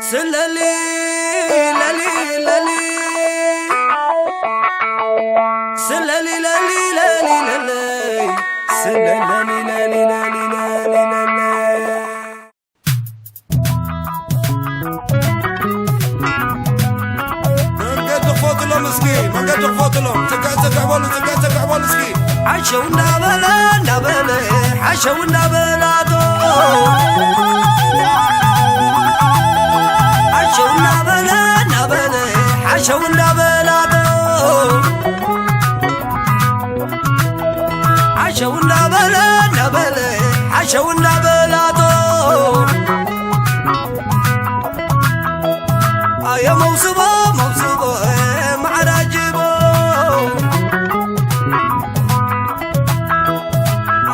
ስለሊ ለሊ ለሊ ስለሊ ለሊ ለሊ ለሊ ስለለሊ ለሊ ለሊ ለሊ ለሊ መንገዲ ክፈትሎም እስኪ መንገዲ ክፈትሎም ጽግዕ ጽግዕ በሉ ጽግዕ ጽግዕ በሉ እስኪ ሓሸው እንዳበለ እንዳበለ ሓሸው እንዳበላቶ ሓሸው እንዳበለ እንዳበለ ሓሸው እንዳበላቶ ሓሸው እንዳበለ እንዳበለ ሓሸው እንዳበላቶ ኣየ መውስቦ መውስቦ ማዕራጅቦ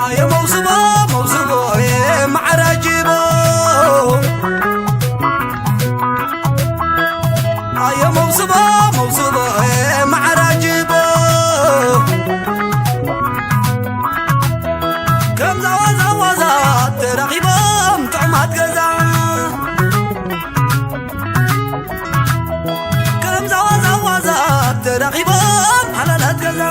ኣየ መውስቦ መውስቦ ማዕራጅቦ ኣየ መውስቦ መውስቦ ማዕራጅቦ ከምዛ ዋዛ ዋዛ ተራኺቦም ጥዑማት ገዛ ከምዛ ዋዛ ዋዛ ተራኺቦም ሓላላት ገዛ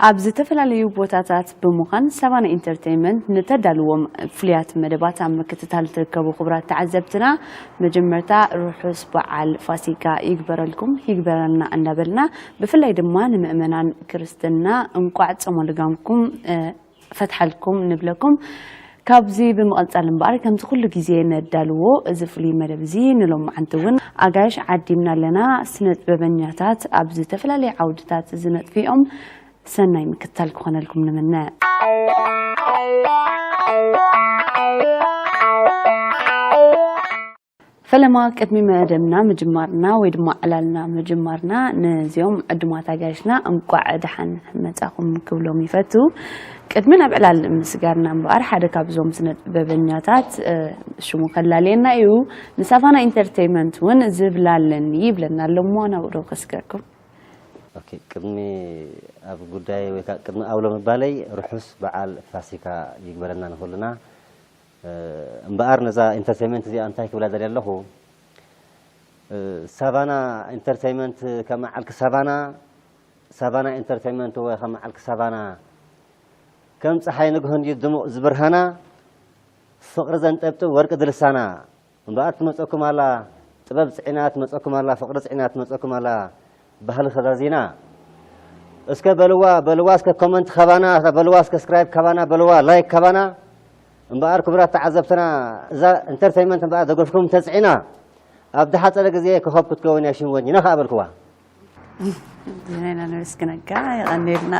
ኣብ ዝተፈላለዩ ቦታታት ብምዃን ሳቫና ኢንተርቴይንመንት ንተዳልዎም ፍሉያት መደባት ኣብ ምክትታል ትርከቡ ክቡራት ተዓዘብትና፣ መጀመርታ ርሑስ በዓል ፋሲካ ይግበረልኩም ይግበረልና እንዳበልና፣ ብፍላይ ድማ ንምእመናን ክርስትና እንቋዕ ጾመ ልጋምኩም ፈትሓልኩም ንብለኩም። ካብዚ ብምቕጻል እምበኣር ከምዚ ኩሉ ግዜ ነዳልዎ እዚ ፍሉይ መደብ እዚ ንሎማዓንቲ እውን ኣጋይሽ ዓዲምና ኣለና። ስነ ጥበበኛታት ኣብ ዝተፈላለየ ዓውድታት ዝነጥፊኦም ሰናይ ምክትታል ክኾነልኩም ንምነ። ፈለማ ቅድሚ መደብና ምጅማርና ወይ ድማ ዕላልና ምጅማርና ነዚኦም ዕዱማት ኣጋይሽና እንቋዕ ደሓን መጻኹም ክብሎም ይፈቱ። ቅድሚ ናብ ዕላል ምስጋርና እምበኣር ሓደ ካብዞም ስነ ጥበበኛታት ሽሙ ከላልየና እዩ። ንሳፋና ኢንተርቴይመንት እውን ዝብላለኒ ይብለና ኣሎ እሞ ናብኡ ዶ ከስገርኩም። ኦኬ ቅድሚ ኣብ ጉዳይ ወይ ከዓ ቅድሚ ኣውሎ ምባለይ ርሑስ በዓል ፋሲካ ይግበረና ንኹልና። እምበኣር ነዛ ኢንተርቴይመንት እዚኣ እንታይ ክብላ ደልየ ኣለኹ፣ ሳቫና ኢንተርቴይመንት ከም ዓልኪ ሳቫና፣ ሳቫና ኢንተርቴይመንት ወይ ከም ዓልኪ ሳቫና ከም ፀሓይ ንግሆ እንድዩ ድሙቕ ዝብርሃና፣ ፍቕሪ ዘንጠብጥብ ወርቂ ድልሳና። እምበኣር ትመፀኩም ኣላ ጥበብ ፅዒና ትመፀኩም ኣላ ፍቕሪ ፅዒና ትመፀኩም ኣላ ባህሊ ከዛዚና። እስከ በልዋ በልዋ እስከ ኮመንት ካባና በልዋ እስከ ስክራይብ ካባና በልዋ ላይክ ካባና። እምበኣር ክቡራት ተዓዘብትና እዛ ኢንተርተይመንት እምበኣር ደገፍኩም እንተፅዒና ኣብ ዝሓፀረ ግዜ ኮኸብ ክትከውን እያ ሽም ወኒና ከዓ በልክዋ። ዜናና ነመስግነካ የቐንየልና።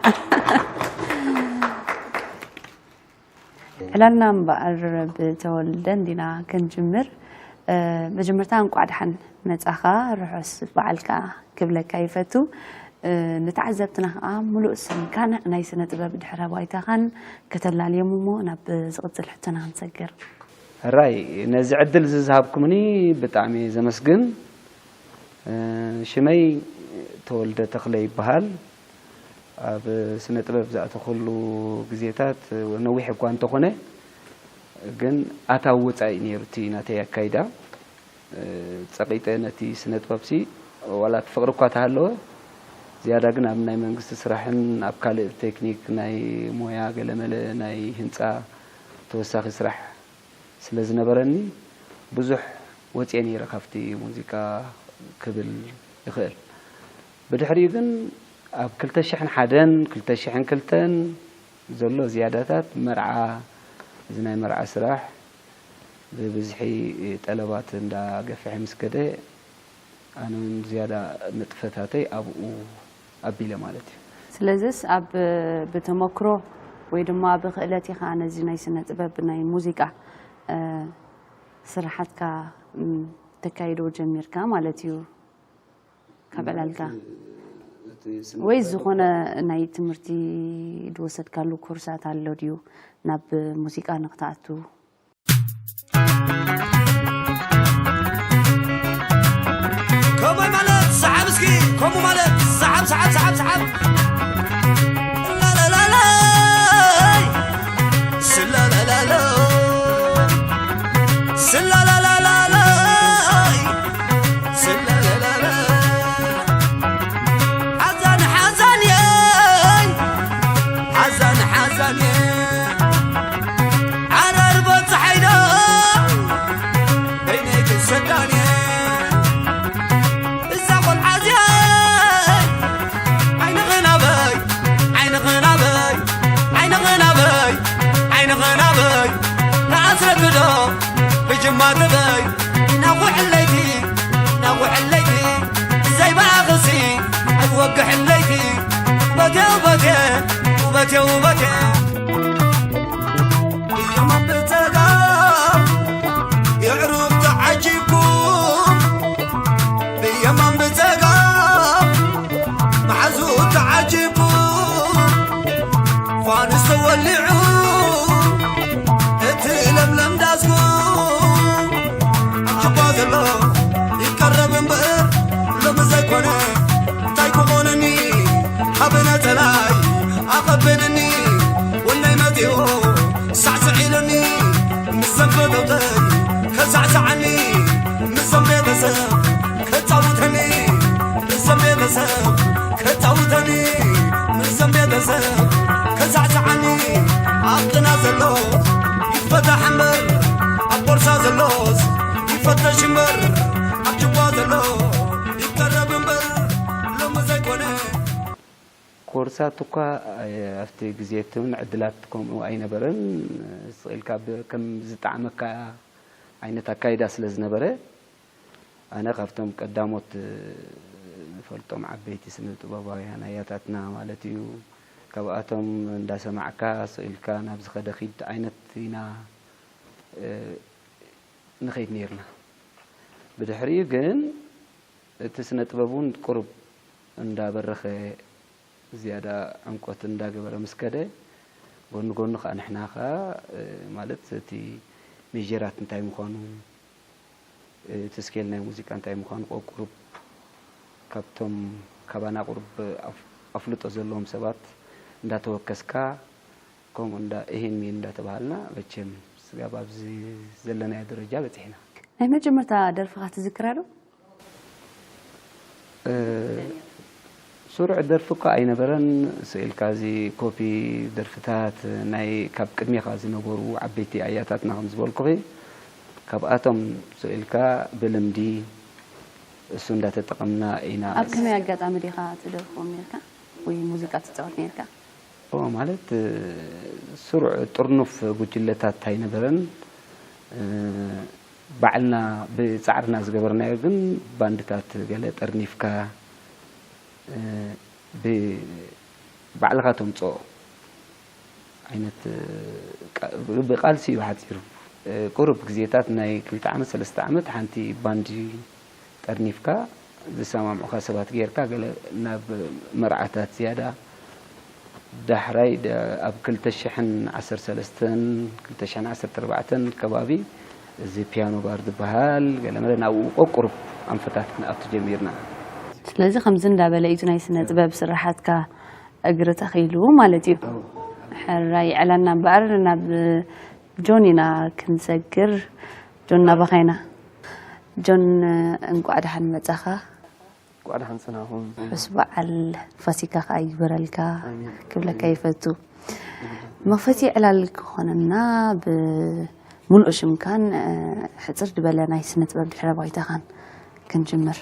ዕላልና እምበኣር ብተወልደ እንዲና ክንጅምር። መጀመርታ እንቋዕ ደሓን መጻኻ ርሑስ በዓልካ ክብለካ ይፈቱ። ንተዓዘብትና ከዓ ሙሉእ ስምካን ናይ ስነ ጥበብ ድሕረ ባይታኻን ከተላልዮም እሞ ናብ ዝቕጽል ሕቶና ክንሰግር። ሕራይ ነዚ ዕድል እዚ ዝሃብኩምኒ ብጣዕሚ እየ ዘመስግን። ሽመይ ተወልደ ተኽለ ይበሃል። ኣብ ስነ ጥበብ ዝኣተኹሉ ግዜታት ነዊሕ እኳ እንተኾነ ግን ኣታዊ ወፃኢ ነይሩ እቲ ናተይ ኣካይዳ። ፀቒጠ ነቲ ስነ ጥበብሲ ዋላ እቲ ፍቕሪ እኳ ተሃለወ ዝያዳ ግን ኣብ ናይ መንግስቲ ስራሕን ኣብ ካልእ ቴክኒክ ናይ ሞያ ገለመለ ናይ ህንፃ ተወሳኺ ስራሕ ስለ ዝነበረኒ ብዙሕ ወፅየ ነይረ ካብቲ ሙዚቃ ክብል ይኽእል። ብድሕሪኡ ግን ኣብ ክልተ ሽሕን ሓደን ክልተ ሽሕን ክልተን ዘሎ ዝያዳታት መርዓ እዚ ናይ መርዓ ስራሕ ብብዝሒ ጠለባት እንዳገፍሐ ምስ ከደ ኣነ እውን ዝያዳ ንጥፈታተይ ኣብኡ ኣቢለ ማለት እዩ። ስለዝስ ኣብ ብተመክሮ ወይ ድማ ብክእለት ኢኻ ነዚ ናይ ስነ ጥበብ ናይ ሙዚቃ ስራሓትካ ተካይዶ ጀሚርካ ማለት እዩ። ካብ ዕላልካ ወይ ዝኾነ ናይ ትምህርቲ ዝወሰድካሉ ኮርሳት ኣሎ ድዩ ናብ ሙዚቃ ንክትኣቱ? ከምኡ ማለት ሰዓብ እስኪ ከምኡ ማለት ሰዓብ ሰዓብ ሰዓብ ሰዓብ ላላላላይ ስላላላሎ ስላላላላላይ ስላላላላ ሓዛን ሓዛን የይ ሓዛን ሓዛን የይ ዓረር በፅሓይ ዶ በይነይ ክሰዳን እየ እዛ ቆልዓ እዚኣ ዓይንኽን ኣበይ ዓይንኽን ኣበይ ዓይንኽን ኣበይ ዓይንኽን ኣበይ ንኣስረክዶ ብጅማ ትበይ ናኹ ሕለይቲ ናኹ ሕለይቲ ዘይበኣኽሲ ኣይወግሕ ሕለይቲ ውበቴ ውበቴ ውበቴ ውበቴ ብየማን ብጸጋም የዕሩኽ ተዓጂብኩም ብየማን ብጸጋም መሓዙ ተዓጂብኩም ፋኑስ ተወሊዑ እቲ ለምለም ዳስኩም ኣጅባ ዘሎ ይቀረብ እምበር ሎሚ ዘይኮነ እንታይ ክኾነኒ ካብ ነጸላይ ኣቐብልኒ ወናይ መጺኡ ሳዕስዕ ኢሉኒ ምስ ዘንፈተውተይ ከሳዕስዓኒ ምስ ዘም ቤተሰብ ከጻውተኒ ምስ ዘም ቤተሰብ ከጻውተኒ ምስ ዘም ቤተሰብ ከሳዕስዓኒ ኣብ ቅና ዘሎ ይፈታሕ እምበር ኣብ ቦርሳ ዘሎስ ይፈተሽ እምበር ኣብ ጅባ ዘሎ ይቀረብ እምበር ሎሚ ዘይኮነ ኮርሳት እኳ ኣብቲ ግዜ እቲ እውን ዕድላት ከምኡ ኣይነበረን። ስቕ ኢልካ ከም ዝጠዓመካ ዓይነት ኣካይዳ ስለ ዝነበረ ኣነ ካብቶም ቀዳሞት ንፈልጦም ዓበይቲ ስነ ጥበባውያን ኣያታትና ማለት እዩ። ካብኣቶም እንዳሰማዕካ ስቕ ኢልካ ናብ ዝኸደ ኪድ ዓይነት ኢና ንኸይድ ነይርና። ብድሕሪኡ ግን እቲ ስነ ጥበብ እውን ቁሩብ እንዳበረኸ ዝያዳ ዕምቆት እንዳገበረ ምስ ከደ ጎኒ ጎኒ ከዓ ንሕና ከዓ ማለት እቲ ሜጀራት እንታይ ምዃኑ እቲ ስኬል ናይ ሙዚቃ እንታይ ምዃኑ ቁሩብ ካብቶም ካባና ቁሩብ ኣፍልጦ ዘለዎም ሰባት እንዳተወከስካ ከምኡ እንዳ እሂን ሚን እንዳተባሃልና መቸም ስጋብ ኣብዚ ዘለናዮ ደረጃ በፂሕና። ናይ መጀመርታ ደርፍኻ ትዝክራ ዶ? ስሩዕ ደርፊ እኳ ኣይነበረን። ስኢልካ እዚ ኮፒ ደርፍታት ናይ ካብ ቅድሜኻ ዝነበሩ ዓበይቲ ኣያታትና ከም ዝበልኩኺ ካብኣቶም ስኢልካ ብልምዲ እሱ እንዳተጠቐምና ኢና። ኣብ ከመይ ኣጋጣሚ ዲኻ ትደርፎም ነርካ ወይ ሙዚቃ ትፃወት ነርካ? እዎ ማለት ስሩዕ ጥርኑፍ ጉጅለታት ኣይነበረን። ባዕልና ብፃዕርና ዝገበርናዮ ግን ባንድታት ገለ ጠርኒፍካ ባዕልኻ ተምፅኦ ዓይነት ብቃልሲ እዩ ሓፂሩ። ቁሩብ ግዜታት ናይ ክልተ ዓመት ሰለስተ ዓመት ሓንቲ ባንዲ ጠርኒፍካ ዝሰማምዑኻ ሰባት ጌርካ ገለ ናብ መርዓታት ዝያዳ ዳሕራይ ኣብ ክልተ ሽሕን ዓሰርተ ሰለስተን ክልተ ሽሕን ዓሰርተ ኣርባዕተን ከባቢ እዚ ፒያኖ ባር ዝበሃል ገለመለ ናብኡ ቆቁሩብ ኣንፈታት ክንኣቱ ጀሚርና። ስለዚ ከምዚ እንዳበለ እዩ ናይ ስነ ጥበብ ስራሓትካ እግሪ ተኺሉ ማለት እዩ። ሕራይ ይዕለና እምበኣር ናብ ጆን ኢና ክንሰግር። ጆን ናባኻ ኢና። ጆን እንቋዕ ደሓን መጻኻ። እንቋዕ ደሓን ጸናኹም። ሕስ በዓል ፋሲካ ከኣ ይግበረልካ ክብለካ ይፈቱ። መኽፈቲ ዕላል ክኾነና ብምሉእ ሽምካን ሕጽር ዝበለ ናይ ስነ ጥበብ ድሕረ ባይታኻን ክንጅምር።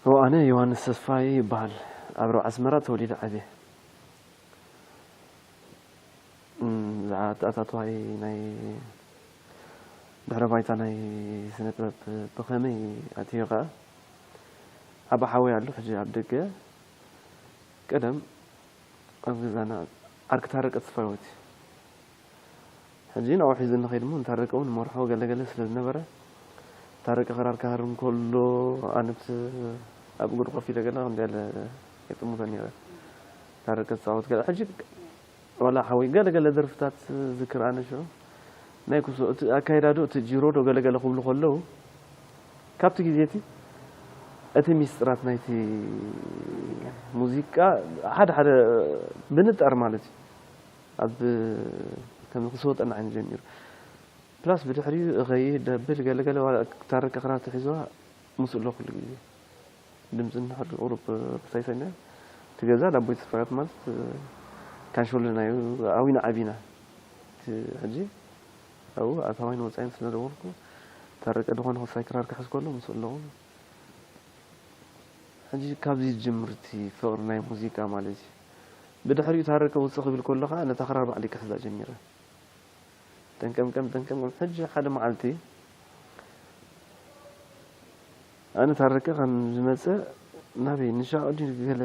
እወ ኣነ ዮሃንስ ተስፋይ ይበሃል። ኣብ ርብዓ ኣስመራ ተወሊደ ዓብየ። እም፣ ዝዓ-፣ ኣተኣታትዋይ ናይ ድሕረ ባይታ ናይ ስነ ጥበብ ብኸመይ ኣትዮ ከኣ ዓቢ ሓወይ ኣሎ ሕጂ ኣብ ደገ። ቀደም ኣብ ገዛና ዓርኪ ታረቀ ተስፋሂወት እዩ። ሕጂ ናብኡ ሒዙ ንኸይድ እሞ ንታረቀ እውን ንመርሖ ገለ ገለ ስለ ዝነበረ ታረቀ ክራር ክሃርም ከሎ ኣነ ምስ ኣብ እግሩ ኮፍ ኢለ ገለ ከምዚ ያለ የጥምቶ ነይረ። ታረቀ ዝፃወት ገለ ሕጂ ዋላ ሓወይ ገለ ገለ ደርፍታት ዝክር ኣነ ሽዑ ናይ ኩሶ እቲ ኣካይዳ ዶ እቲ ጂሮ ዶ ገለ ገለ ክብሉ ከለዉ ካብቲ ግዜ እቲ እቲ ሚስጥራት ናይቲ ሙዚቃ ሓደ ሓደ ብንጣር ማለት እዩ ኣብ ከም ክስወጠና ዓይኒ ጀሚሩ ፕላስ ብድሕሪኡ እኸይ ደብል ገለ ገለ ዋላ ታረቀ ክራር ተሒዝዋ ምስኡ ኣሎ ኩሉ ግዜ ድምፂ እንድሕር ቁሩብ ክሳይ ሰሚዐ እቲ ገዛ ላቦይ ተስፋያት ማለት ካንሾልና እዩ ኣዊና ዓቢና እቲ ሕጂ ኣብኡ ኣታዋይን ወፃይን ስለ ደወልኩ ታረቀ ድኾነ ክሳይ ክራር ክሕዝ ከሎ ምስኡ ኣለኹ ሕጂ ካብዚ ዝጅምር እቲ ፍቅሪ ናይ ሙዚቃ ማለት እዩ ብድሕሪኡ ታረቀ ውፅእ ክብል ከሎ ከዓ ነታ ክራር ባዕለይ ክሕዛ ጀሚረ ጠንቀምቀም ጠንቀምቀም ሕጂ ሓደ መዓልቲ ኣነ ታረቀ ከም ዝመፀ ናበይ ንሻዑ ድዩ ገለ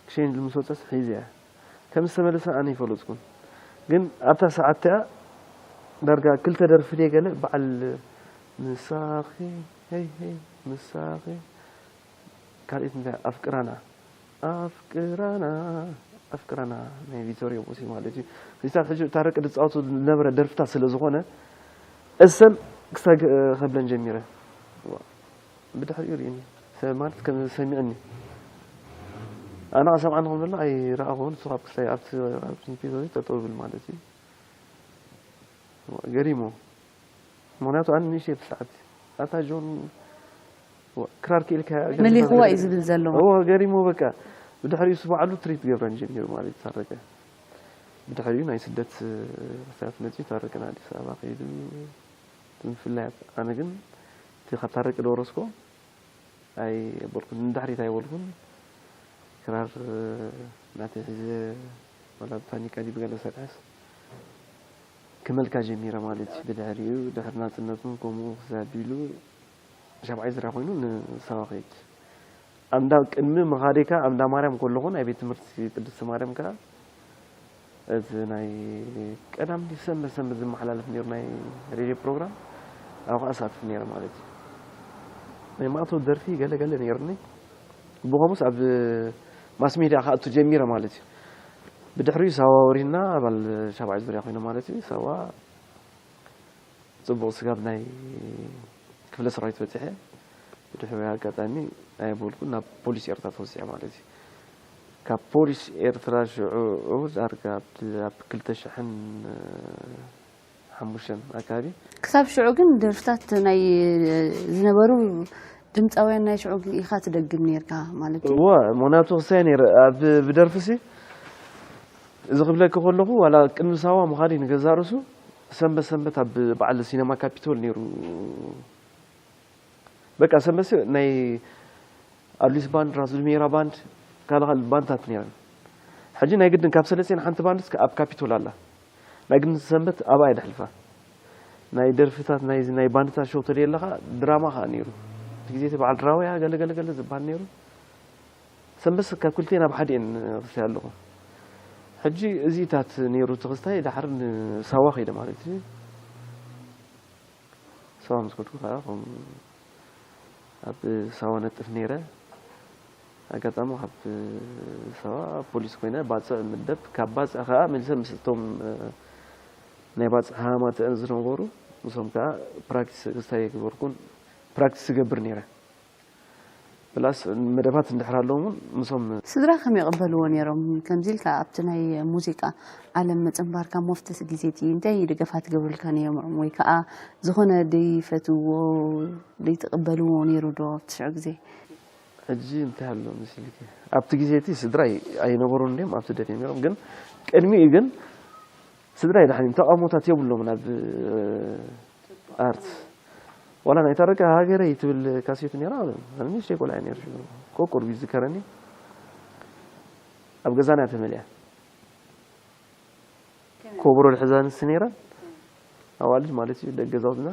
ክሸይን ኢሉ ምስ ወፀስ ሒዘያ ከም ዝተመለሰ ኣነ ይፈለጥኩን ግን ኣብታ ሰዓት እቲኣ ዳርጋ ክልተ ደርፊ ድየ ገለ በዓል ምሳኺ ሄይ ሄይ ምሳኺ ካልኢት እንታይ ኣፍቅራና ኣፍቅራና ኣፍቅራና ናይ ቪቶሪዮ ቦሲ ማለት እዩ። ሪሳት ሕጂ ታረቀ ዝፃወቱ ዝነበረ ደርፍታት ስለ ዝኾነ እሰን ክሳግ ከብለን ጀሚረ። ብድሕሪኡ ርእኒ ሰብ ማለት ከም ሰሚዕኒ ኣነ ከሰምዓ ንኽብለላ ኣይረኣኹን ንሱ ካብ ክሳይ ኣብቲ ኣብቲ ፒዞ ጠጠው ይብል ማለት እዩ። ገሪሞ ምክንያቱ ኣነ ንእሽተይ ብሰዓት ኣታ ጆን ክራር ክኢልካ መሊኽዋ እዩ ዝብል ዘሎ። እዎ ገሪሞ በቃ ብድሕሪኡ እሱ ባዕሉ ትሪት ገብረን ጀሚሩ ማለት ታረቀ ብድሕሪኡ ናይ ስደት ክሳብ መፅኡ ታረቀ ንኣዲስ ኣበባ ከይዱ ብምፍላያት ኣነ ግን እቲ ካብ ታረቀ ዝወረስኮ ኣይበልኩን ንድሕሪት ኣይበልኩን ክራር ናተይ ሒዘ ዋላ ብታኒካ ድዩ ብገለ ሰርሐስ ክመልካ ጀሚረ ማለት እዩ ብድሕሪኡ ድሕሪ ናፅነቱን ከምኡ ክሳቢሉ ሻብዓይ ዝራ ኮይኑ ንሳዋ ከይድ ኣምዳ ቅድሚ ምኻደይ ከዓ ኣምዳ ማርያም ከለኹ ናይ ቤት ትምህርቲ ቅድስቲ ማርያም ከዓ እቲ ናይ ቀዳም ድዩ ሰንበት ሰንበት ዝመሓላለፍ ነይሩ ናይ ሬድዮ ፕሮግራም ኣብኡ ከዓ እሳትፍ ነይረ ማለት እዩ ናይ ማእተዊ ደርፊ ገለ ገለ ነይሩኒ ብኸምኡስ ኣብ ማስ ሜድያ ክኣቱ ጀሚረ ማለት እዩ ብድሕሪኡ ሳዋ ወሪድና ኣባል ሻብዓይ ዙርያ ኮይነ ማለት እዩ ሳዋ ፅቡቕ ስጋብ ናይ ክፍለ ሰራዊት በፂሐ ብድሕሪ ኣጋጣሚ ኣይበልኩ ናብ ፖሊስ ኤርትራ ተወሲዐ ማለት እዩ ካብ ፖሊስ ኤርትራ ሽዑ ዳርጋ ኣብ ክልተ ሽሕን ሓሙሽተን ኣካባቢ ክሳብ ሽዑ ግን ደርፍታት ናይ ዝነበሩ ድምፃውያን ናይ ሽዑ ኢኻ ትደግም ነርካ ማለት እዩ እወ ምክንያቱ ክሳይ ነይረ ኣብ ብደርፍሲ እዚ ክብለኪ ከለኹ ዋላ ቅድሚ ሳዋ ምኻደይ ንገዛእ ርእሱ ሰንበት ሰንበት ኣብ በዓል ሲነማ ካፒቶል ነይሩ በቃ ሰንበት ናይ ኣዱሊስ ባንድ ራስ ዱሜራ ባንድ ካልእ ካልእ ባንድታት ነይረን ሕጂ ናይ ግድን ካብ ሰለስቴን ሓንቲ ባንድስ ኣብ ካፒቶል ኣላ ናይ ግድን ሰንበት ኣብኣ እየ ደሕልፋ ናይ ደርፍታት ናይ ናይ ባንድታት ሾው ተደየ ኣለኻ ድራማ ከዓ ነይሩ እቲ ግዜ እቲ በዓል ድራውያ ገለ ገለ ገለ ዝበሃል ነይሩ ሰንበት ካብ ክልቴን ኣብ ሓዲኤን ክስታይ ኣለኹ ሕጂ እዚታት ነይሩ እቲ ክስታይ ዳሕር ንሳዋ ከይደ ማለት እዩ ሳዋ ምስ ከድኩ ከዓ ከም ኣብ ሳዋ ነጥፍ ነይረ ኣጋጣሚ ካብ ሳዋ ፖሊስ ኮይነ ባፅዕ ምደብ ካብ ባፅዕ ከዓ መሊሰ ምስ እቶም ናይ ባፅዕ ሃማትአን ዝነበሩ ምስኦም ከዓ ፕራክቲስ ክስታይ ግበርኩን ፕራክቲስ ዝገብር ነይረ ፕላስ መደባት እንድሕር ኣለዎም እውን ምሶም ስድራ ከመይ ይቕበልዎ ነይሮም? ከምዚ ኢልካ ኣብቲ ናይ ሙዚቃ ዓለም ምጽንባርካ መፍትሒ ግዜ እቲ እንታይ ደገፋ ትገብሩልካ ነይሮም? ወይ ከኣ ዝኾነ ደይፈትዎ ደይትቕበልዎ ነይሩ ዶ ኣብቲ ሽዑ ግዜ? ሕጂ እንታይ ኣሎ መሲልኪ ኣብቲ ግዜ እቲ ስድራ ኣይነበሩን ድዮም ኣብቲ ደልዮም ነይሮም ግን ቅድሚኡ ግን ስድራይ ደሓን እዮም ተቓውሞታት የብሎምን ኣብ ኣርት ዋላ ናይ ታረቀ ሃገረይ ትብል ካሴት ነራ ኣነ ንእሽተይ ቆልዓ ነር ቆቁር ይዝከረኒ ኣብ ገዛና ተመልያ ኮብሮ ድሕዛ ንስ ነራ ኣዋልድ ማለት እዩ ደገ ገዛውትና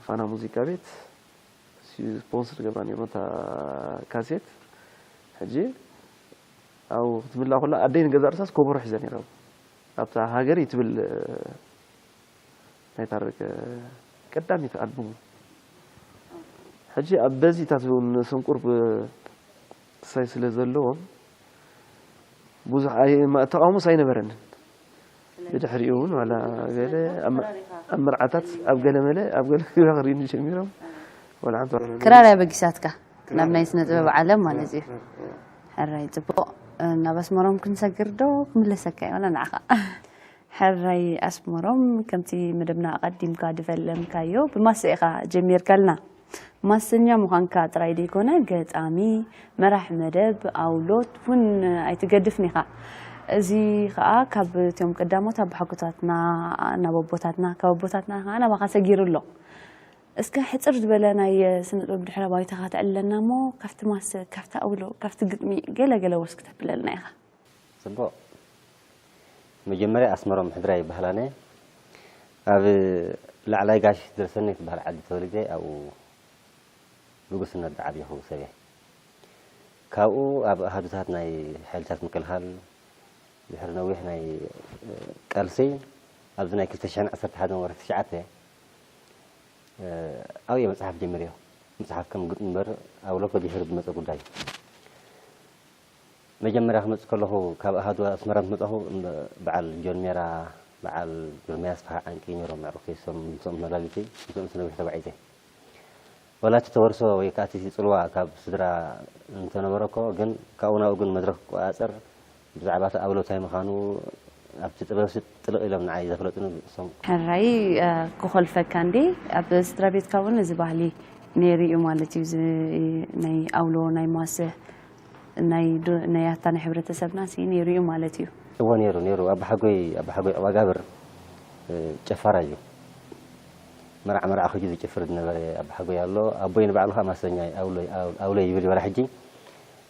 ፋና ሙዚቃ ቤት ስፖንስር ገብራ ነይሩ እታ ካሴት ሕጂ ኣብ ክትምላእ ከላ ኣደይ ንገዛ ርሳስ ኮበሮ ሒዘ ነይረ ኣብታ ሃገር ትብል ናይ ታረቀ ቀዳሚት ኣልቡሙ ሕጂ ኣብ በዚ እታ ትብል ንስንቁር ሳይ ስለ ዘለዎም ብዙሕ ኣይ- ማ- ተቃውሞስ ኣይነበረንን። ብድሕሪኡ እውን ዋላ ገለ ኣብ መ- ኣብ መርዓታት ኣብ ገለ መለ ኣብ ገለ ክረኽርዩኒ ጀሚሮም። ወላ ሓንቲ ዋላ ክራር ኣበጊሳትካ ናብ ናይ ስነ ጥበብ ዓለም ማለት እዩ። ሕራይ ጽቡቕ። ናብ ኣስመሮም ክንሰግር ዶ ክምለሰካ እዩ ዋላ ንዓኻ? ሕራይ ኣስመሮም፣ ከምቲ መደብና ኣቐዲምካ ድፈለምካዮ ብማሰ ኢኻ ጀሚርካልና። ማሰኛ ምዃንካ ጥራይ ደይኮነ፣ ገጣሚ፣ መራሕ መደብ፣ ኣውሎት እውን ኣይትገድፍን ኢኻ። እዚ ኸኣ ካብ እቶም ቀዳሞት ኣቦሓጎታትና ናብ ኣቦታትና፣ ካብ ኣቦታትና ኸኣ ናባኻ ሰጊሩ ኣሎ። እስከ ሕጽር ዝበለ ናይ ስነ ጥበብ ድሕረ ባይታኻ ተዕልለና እሞ፣ ካብቲ ማሰ፣ ካብቲ ኣውሎ፣ ካብቲ ግጥሚ ገለ ገለ ወስ ክተብለልና ኢኻ። ጽቡቕ። መጀመርያ ኣስመሮም ሕድራ ይበሃል ኣነ። ኣብ ላዕላይ ጋሽ ድረሰኒ ትበሃል ዓዲ ተወሊደ ኣብኡ ንጉስነት ዝዓብየኹ ሰብ እየ። ካብኡ ኣብ ኣሃዱታት ናይ ሓይልታት ምክልኻል ድሕሪ ነዊሕ ናይ ቃልሲ ኣብዚ ናይ ክልተ ሽሕን ዓሰርተ ሓደን ወርሒ ትሽዓተ ኣብየ መፅሓፍ ጀሚረዮ። መፅሓፍ ከም ግጥሚ እምበር ኣብ ሎኮ ድሕሪ ዝመፀ ጉዳይ እዩ። መጀመርያ ክመፅእ ከለኹ ካብ ኣሃዱ ኣስመራ ምስ መፃኹ በዓል ጆን ሜራ፣ በዓል ግርማይ ኣስፍሃ ዓንቂ ነይሮም ኣዕሩኽተይ፣ እሶም ምስኦም መላሊተይ ምስኦም ስነዊሕ ተጓዒዘ። ወላ እቲ ተወርሶ ወይ ከዓ እቲ ፅልዋ ካብ ስድራ እንተነበረ እኮ ግን ካብኡ ናብኡ ግን መድረኽ ክቆፃፀር ብዛዕባ እቲ ኣብሎታይ ምዃኑ ኣብቲ ጥበብ ጥልቕ ኢሎም ንዓይ ዘፍለጡኒ እሶም። ሕራይ ክኾልፈካ እንዴ ኣብ ስድራ ቤትካ እውን እዚ ባህሊ ነይሩ እዩ ማለት እዩ። ናይ ኣውሎ ናይ ማሰ ናይ ኣታ ናይ ሕብረተሰብና ሲ ነይሩ እዩ ማለት እዩ። እዎ ነይሩ ነይሩ። ኣባሓጎይ ኣባሓጎይ ዕዋጋብር ጨፋራ እዩ። መርዓ መርዓ ክጁ ዝጭፍር ዝነበረ ኣባሓጎይ ኣሎ። ኣቦይ ንባዕሉ ከዓ ማሰኛ ኣውሎ ይብል ይበላ ሕጂ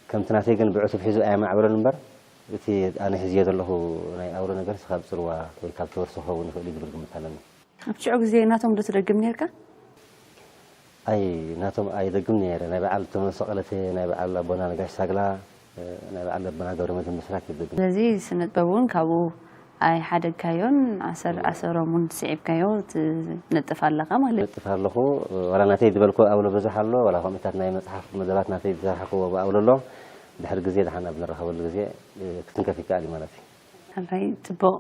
ከምቲ ናተይ ግን ብዕሱብ ሒዙ ኣየማዕበሎን እምበር እቲ ኣነ ሒዝዮ ዘለኹ ናይ ኣውሎ ነገር ካብ ፅልዋ ወይ ካብ ተወርሶ ክኸውን ይኽእል እዩ ዝብል ግምት ኣለኒ። ኣብ ሽዑ ግዜ ናቶም ዶ ትደግም ነርካ? ኣይ ናቶም ኣይደግም ነይረ። ናይ በዓል ተመሶ ቀለተ፣ ናይ በዓል ኣቦና ነጋሽ ሳግላ፣ ናይ በዓል ኣቦና ገብረመድህን ብስራት ይደግም። ስለዚ ስነ ጥበብ እውን ካብኡ ኣይሓደግካዮን ኣሰር ኣሰሮም እውን ስዒብካዮ ትነጥፍ ኣለኻ ማለት እዩ። ነጥፍ ኣለኹ። ዋላ ናተይ ዝበልኮ ኣብሎ ብዙሕ ኣሎ፣ ዋላ ከምኡታት ናይ መፅሓፍ መደባት ናተይ ዝሰርሓኽዎ ብኣብሎ ኣሎ። ድሕሪ ግዜ ደሓን ኣብ ንራኸበሉ ግዜ ክትንከፍ ይከኣል እዩ ማለት እዩ። ሕራይ ፅቡቕ።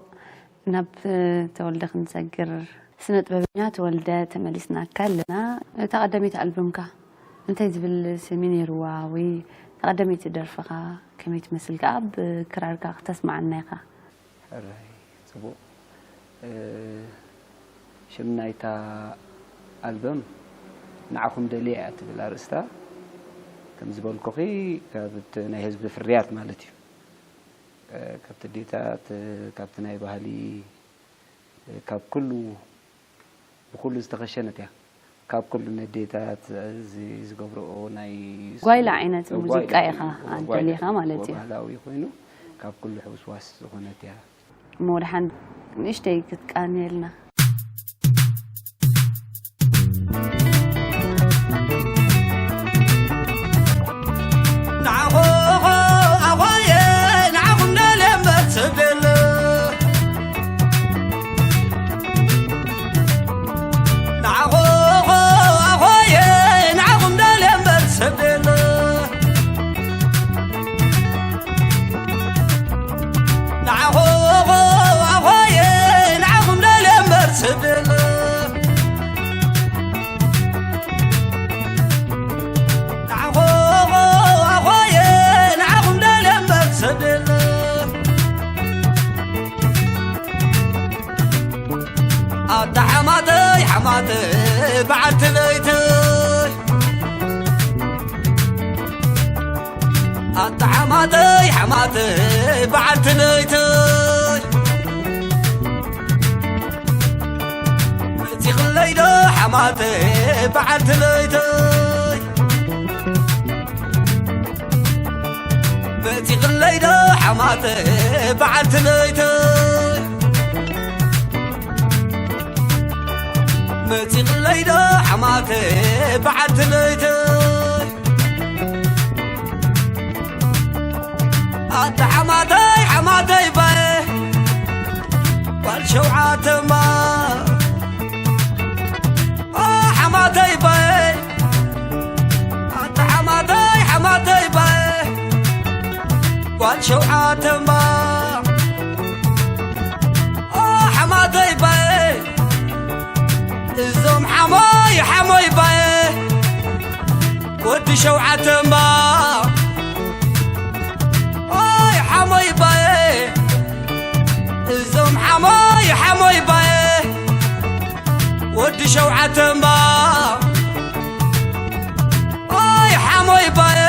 ናብ ተወልደ ክንሰግር። ስነ ጥበበኛ ተወልደ ተመሊስናካ ኣለና። እታ ቀዳመይቲ ኣልበምካ እንታይ ዝብል ስም ነይርዋ ወይ እታ ቀዳመይቲ ደርፍኻ ከመይ ትመስል ከኣ ብክራርካ ክተስምዓና ኢኻ? ሕራይ ጽቡቕ። ሽም ናይታ ኣልበም ንዓኹም ደልየ እያ ትብል ኣርእስታ። ከም ዝበልኩኺ ካብ ናይ ህዝቢ ፍርያት ማለት እዩ። ካብቲ ኣዴታት ካብቲ ናይ ባህሊ ካብ ኩሉ ብኩሉ ዝተኸሸነት እያ። ካብ ኩሉ ነዴታት እዚ ዝገብርኦ ናይ ጓይላ ዓይነት ሙዚቃ ኢኻ ደሊኻ ማለት እዩ። ባህላዊ ኮይኑ ካብ ኩሉ ሕውስዋስ ዝኾነት እያ። እሞ ወደሓን ንእሽተይ ክትቃንየልና። ኣታ ሓማተይ ሓማተይ በዓልቲ ለይተይ ኣታ ሓማተይ ሓማተይ በዓልቲ ለይተይ መፂኽለይ ዶ ሓማተይ በዓልቲ ለይተይ መፂኽለይ ዶ ሓማተይ በዓልቲ ለይተይ መፂኽለይ ዶ ሓማተይ በዓልቲ ለይተይ ኣታ ሓማተይ ሓማተይ ባየ ጓል ሸውዓተማ ሓማተይ ባየ ኣታ ሓማተይ ሓማተይ ባየ ሸውዓተ እምባ፣ ኦ ሓማተይ ባየ፣ እዞም ሓሞይ ሓሞይ ባየ፣ ወዲ ሸውዓተ እምባ፣ ኦይ ሓሞይ ባየ፣ እዞም ሓሞይ ሓሞይ ባየ፣ ወዲ ሸውዓተ እምባ፣ ኦይ ሓሞይ ባየ፣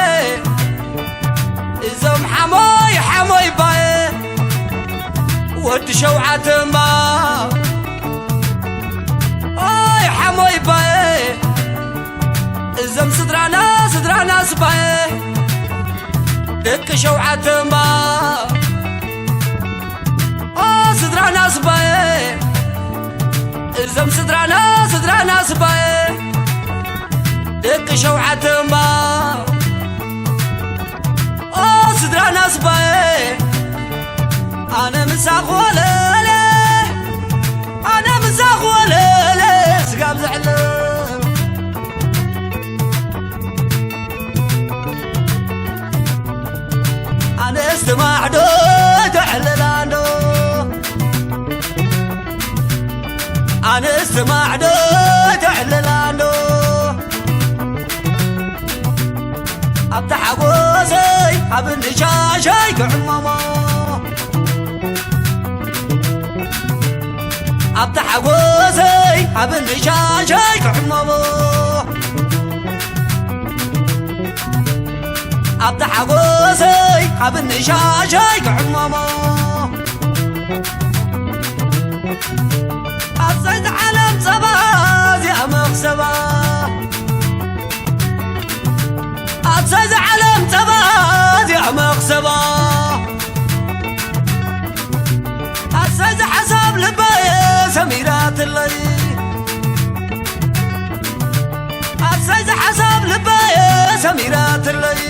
እዞም ሓሞይ ሓሞይ ባየ፣ ወዲ ሸውዓተ እምባ፣ ኦይ ሓሞይ ባየ፣ እዞም ስድራና ስድራና ስባየ፣ ደቂ ሸውዓተ እምባ፣ ኦ ስድራና ስባየ፣ እዞም ስድራና ስድራና ስባየ፣ ደቂ ሸውዓተ እምባ፣ ኦ ስድራና ስባየ፣ ኣነ ምሳኹ ወለለ፣ ኣነ ምሳኹ ወለለ፣ ስጋብ ዘዕልብ። ኣንስቲ ማዕዶ ተዕልላ እንዶ፣ ኣንስቲ ማዕዶ ተዕልላ እንዶ፣ ኣብታ ሓጎሰይ ኣብ እንሻሸይ ክዕመሞ፣ ኣብታ ሓጎሰይ ኣብ እንሻሸይ ክዕመሞ፣ ኣብታ ሓጎሰይ ኣብ እንሻሸይ ክዕመሞ፣ ኣብዛ ዓለም ጸባ እዚኣ መኽሰባ፣ ኣብዛ ዓለም ጸባ እዚኣ መኽሰባ፣ ኣሰይ ዝሓሳብ ልበየ ሰሚራትለይ፣ ኣሰይ ዝሓሳብ ልበየ ሰሚራትለይ፣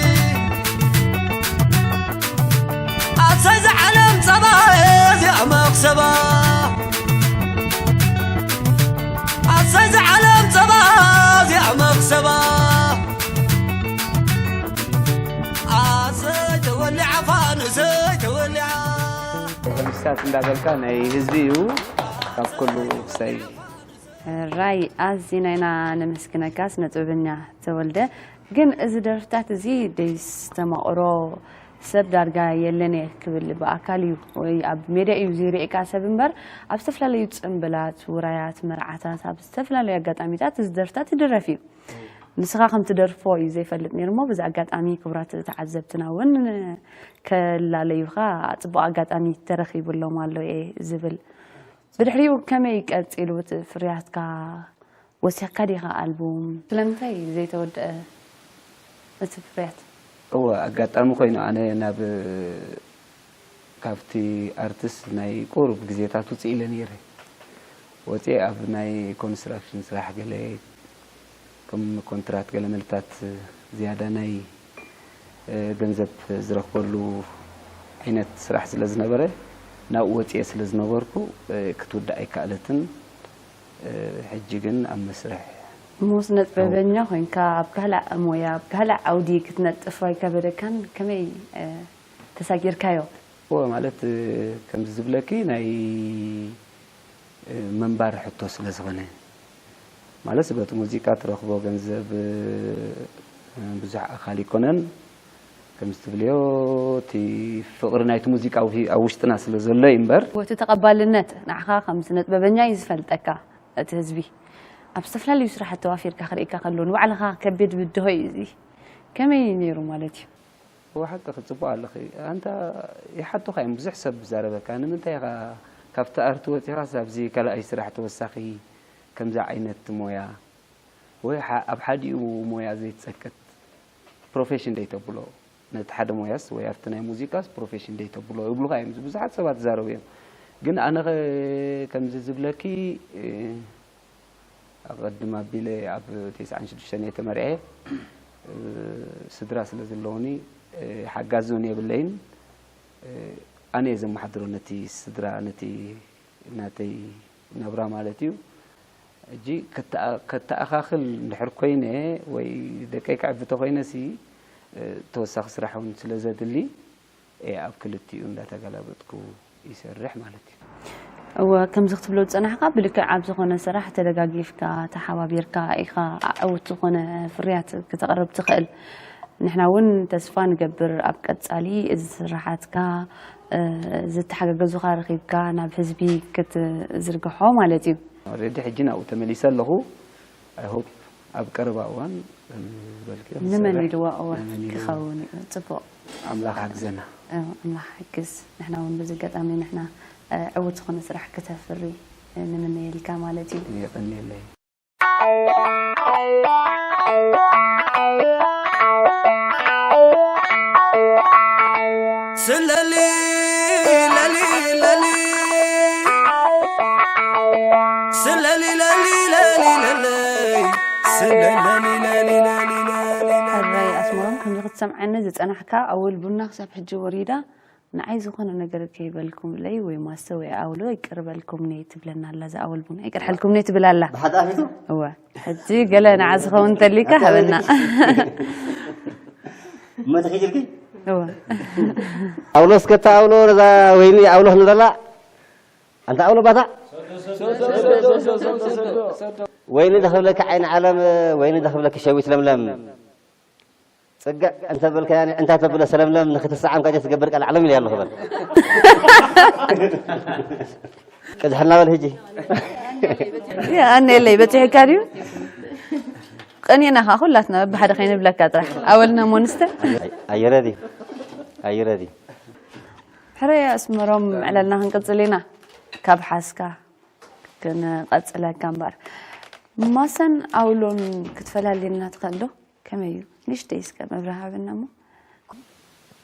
ኣሰይ ዝዓለም ጸባየ እዚኣ መኽሰባ፣ ኣሰይ ዝዓለም ጸባ እዚኣ መኽሰባ፣ ኣሰይ ተወሊዓ ፋኑሰይ ተወሊዓ። ሆሊስታት እንዳበልካ ናይ ህዝቢ እዩ ካብ ኩሉ ክሳይ። ራይ ኣዚና ኢና ነመስግነካ ስነ ጥበበኛ ተወልደ። ግን እዚ ደርፍታት እዚ ደይስተማቕሮ ሰብ ዳርጋ የለን እየ ክብል፣ ብኣካል እዩ ወይ ኣብ ሜድያ እዩ ዝሪኤካ ሰብ እምበር፣ ኣብ ዝተፈላለዩ ጽምብላት፣ ውራያት፣ መርዓታት፣ ኣብ ዝተፈላለዩ ኣጋጣሚታት እዚ ደርፍታት ይድረፍ እዩ። ንስኻ ከም ትደርፎ እዩ ዘይፈልጥ ነይሩ እሞ፣ በዚ ኣጋጣሚ ክቡራት ተዓዘብትና እውን ከላለዩኻ ጽቡቕ ኣጋጣሚ ተረኺቡሎም ኣሎ እየ ዝብል። ብድሕሪኡ ከመይ ቀጺሉ እቲ ፍርያትካ? ወሲኽካ ዲኻ ኣልቡም? ስለምንታይ ዘይተወድአ እቲ ፍርያት? እወ፣ ኣጋጣሚ ኮይኑ ኣነ ናብ፣ ካብቲ ኣርትስ ናይ ቁሩብ ግዜታት ውፅእ ኢለ ነይረ። ወፅየ ኣብ ናይ ኮንስትራክሽን ስራሕ ገለ ከም ኮንትራት ገለ መልታት ዝያዳ ናይ፣ እ፣ ገንዘብ ዝረኽበሉ ዓይነት ስራሕ ስለ ዝነበረ ናብኡ ወፅየ ስለ ዝነበርኩ፣ እ፣ ክትውዳእ ኣይከኣለትን። እ፣ ሕጂ ግን ኣብ መስርሕ እሞ ስነ ጥበበኛ ኮይንካ ኣብ ካልእ ሞያ፣ ኣብ ካልእ ዓውዲ ክትነጥፍ ኣይከበደካን? ከመይ፣ እ፣ ተሳጊርካዮ? እወ፣ ማለት፣ እ፣ ከምዚ ዝብለኪ ናይ፣ እ፣ ምንባር ሕቶ ስለ ዝኾነ፣ ማለት በቲ ሙዚቃ ትረኽቦ ገንዘብ፣ እ፣ ብዙሕ ኣካል ኣይኮነን። ከምዚ ትብልዮ፣ እቲ ፍቕሪ ናይቲ ሙዚቃ ኣብ ሂ-፣ ኣብ ውሽጥና ስለ ዘሎ እዩ እምበር። እቲ ተቐባልነት ንዓኻ ከም ስነ ጥበበኛ እዩ ዝፈልጠካ። እቲ ህዝቢ ኣብ ዝተፈላለዩ ስራሕቲ ተዋፊርካ ክርእየካ ከሎ ንባዕልኻ ከቢድ ብድሆ እዩ እዚ። ከመይ ነይሩ ማለት እዩ? እወ፣ ሓቅኺ፣ ጽቡቕ ኣለኺ። ኣንታ ይሓቱኻ እዮም፣ ብዙሕ ሰብ ዝዛረበካ። ንምንታይ ኢኻ ካብቲ ኣርቲ ወጺኻስ ኣብዚ ካልኣይ ስራሕ ተወሳኺ ከምዚ ዓይነት ሞያ? ወይ ሓ-፣ ኣብ ሓዲኡ ሞያ ዘይትጸቅጥ፣ ፕሮፌሽን ደይተብሎ፣ ነቲ ሓደ ሞያስ ወይ ኣብቲ ናይ ሙዚቃስ ፕሮፌሽን ደይተብሎ ይብሉኻ እዮም። ብዙሓት ሰባት ዝዛረቡ እዮም። ግን ኣነ ኸ ከምዚ ዝብለኪ፣ እ፣ ኣቐድም ኣቢለ ኣብ ተስዓን ሽዱሽተን እየ ተመርዕየ። እ፣ ስድራ ስለ ዘለዉኒ፣ እ፣ ሓጋዚ እውን የብለይን። እ፣ ኣነ እየ ዘመሓድሮ ነቲ ስድራ፣ ነቲ ናተይ ናብራ ማለት እዩ። ሕጂ ከተኣ-፣ ከተኣኻኽል እንድሕር ኮይነ ወይ ደቀይ ከዕቢ ተኾይነሲ፣ እ፣ ተወሳኺ ስራሕ እውን ስለ ዘድሊ፣ እየ ኣብ ክልቲኡ እንዳተገላበጥኩ ይሰርሕ ማለት እዩ። እወ፣ ከምዚ ክትብሎ ዝጸናሕካ ብልክዕ ኣብ ዝኾነ ስራሕ ተደጋጊፍካ ተሓባቢርካ ኢኻ ዕውት ዝኾነ ፍርያት ክተቕርብ ትኽእል። ንሕና እውን ተስፋ ንገብር ኣብ ቀጻሊ እዚ ስራሓትካ ዝተሓጋገዙኻ ረኺብካ ናብ ህዝቢ ክትዝርግሖ ማለት እዩ። ኦሬዲ ሕጂ ናብኡ ተመሊሰ ኣለኹ። I hope ኣብ ቀረባ እዋን ከምዚ ዝበልክዮ ንመን ኢልዋ እወ ክኸውን እዩ። ጽቡቕ። ኣምላኽ ሓግዘና። ኣምላኽ ሓግዝ። ንሕና እውን በዚ ኣጋጣሚ ንሕና ዕውት ዝኾነ ስራሕ ክተፍሪ ንምነየልካ ማለት እዩ። የቐንየለይ። ስለሊ ለሊ ለሊ ስለሊ ለሊ ለሊ ለሊ ስለሊ ለሊ ለሊ ለሊ ሕራይ ኣስመሮም ከምዚ ክትሰምዓኒ ዝጸናሕካ ኣወል ቡና ክሳብ ሕጂ ወሪዳ ንዓይ ዝኾነ ነገር ከይበልኩምለይ ወይ ማሰ ወይ ኣውሎ ይቅርበልኩምኒ ትብለና ኣላ። እዛ ኣወል ቡና ይቅርሐልኩምኒ ትብል ኣላ። ብሓጣፊቱ? እወ። ሕጂ ገለ ንዓ ዝኸውን እንተሊካ ሃበና። እሞ ተኺጅልኪ? እወ። ኣውሎ እስከታ ኣውሎ ነዛ ወይኒ ኣውሎ ክንብለላ ኣንታ ኣውሎ ባታ ወይኒ ደኽብለኪ ዓይኒ ዓለም ወይኒ ደኽብለኪ ሸዊት ለምለም ጽግዕ እንተበልካያ እንታ ተብሎ ሰለምለም ንክትሰዓም ካጀ ትገብር ቃል ዓለም ኢለ ኣለኹ በል። ቅድሕና በል ሕጂ። ኣነየለይ በፂሕካ ድዩ? ቀኒና ከዓ ኩላትና በብሓደ ከይንብለካ ጥራሕ ኣወልና ሞንስተር ኣየረዲ ኣየረዲ ሕረይ ኣስመሮም ዕለልና ክንቅፅል ኢና ካብ ሓስካ ክንቐፅለካ እምበር ማሰን ኣውሎን ክትፈላልየና ትኽእል ዶ? ከመይ እዩ? ንእሽተይ እስከ መብርሂ ሃበና እሞ።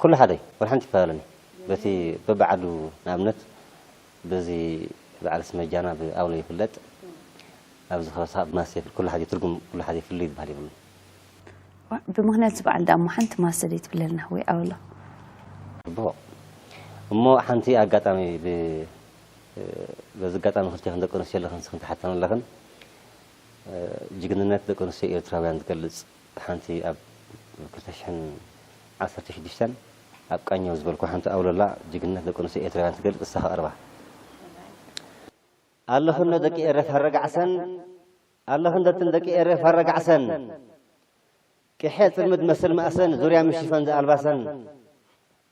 ኩሉ ሓደ ወላ ሓንቲ ይፈላለኒ በቲ በብዓዱ ንኣብነት በዚ በዓል ስመጃና ብኣውሎ ይፍለጥ ኣብዚ ከበሳ ብማስ ይፍል ኩሉ ሓደ ትርጉም ኩሉ ሓደ ይፍል ይበሃል ይብሉ ዋ፣ ብምኽንያት እዚ በዓል ደኣ እሞ ሓንቲ ማሰ ደይ ትብለልና ወይ ኣውሎ? ጽቡቕ እሞ ሓንቲ ኣጋጣሚ ብ- በዚ ኣጋጣሚ ክልቴኽን ደቂ ኣንስትዮ ኣለኽን ንስኽን ትሓተኒ ኣለኽን ጅግንነት ደቂ ኣንስትዮ ኤርትራውያን ዝገልጽ ሓንቲ ኣብ ክልተ ሽሕን ዓሰርተ ሽዱሽተን ኣብ ቃኘ ዝበልኩ ሓንቲ ኣውለላ ጅግንነት ደቂ ኣንስትዮ ኤርትራውያን ትገልጽ እሳ ከቕርባ ኣለኽን ዶ ደቂ ኤረ ፋረጋዕሰን ኣለኽን ዶ እተን ደቂ ኤረ ፋረጋዕሰን ቅሐ ጽልምት መስል ማእሰን ዙርያ ምሽፈን ዝኣልባሰን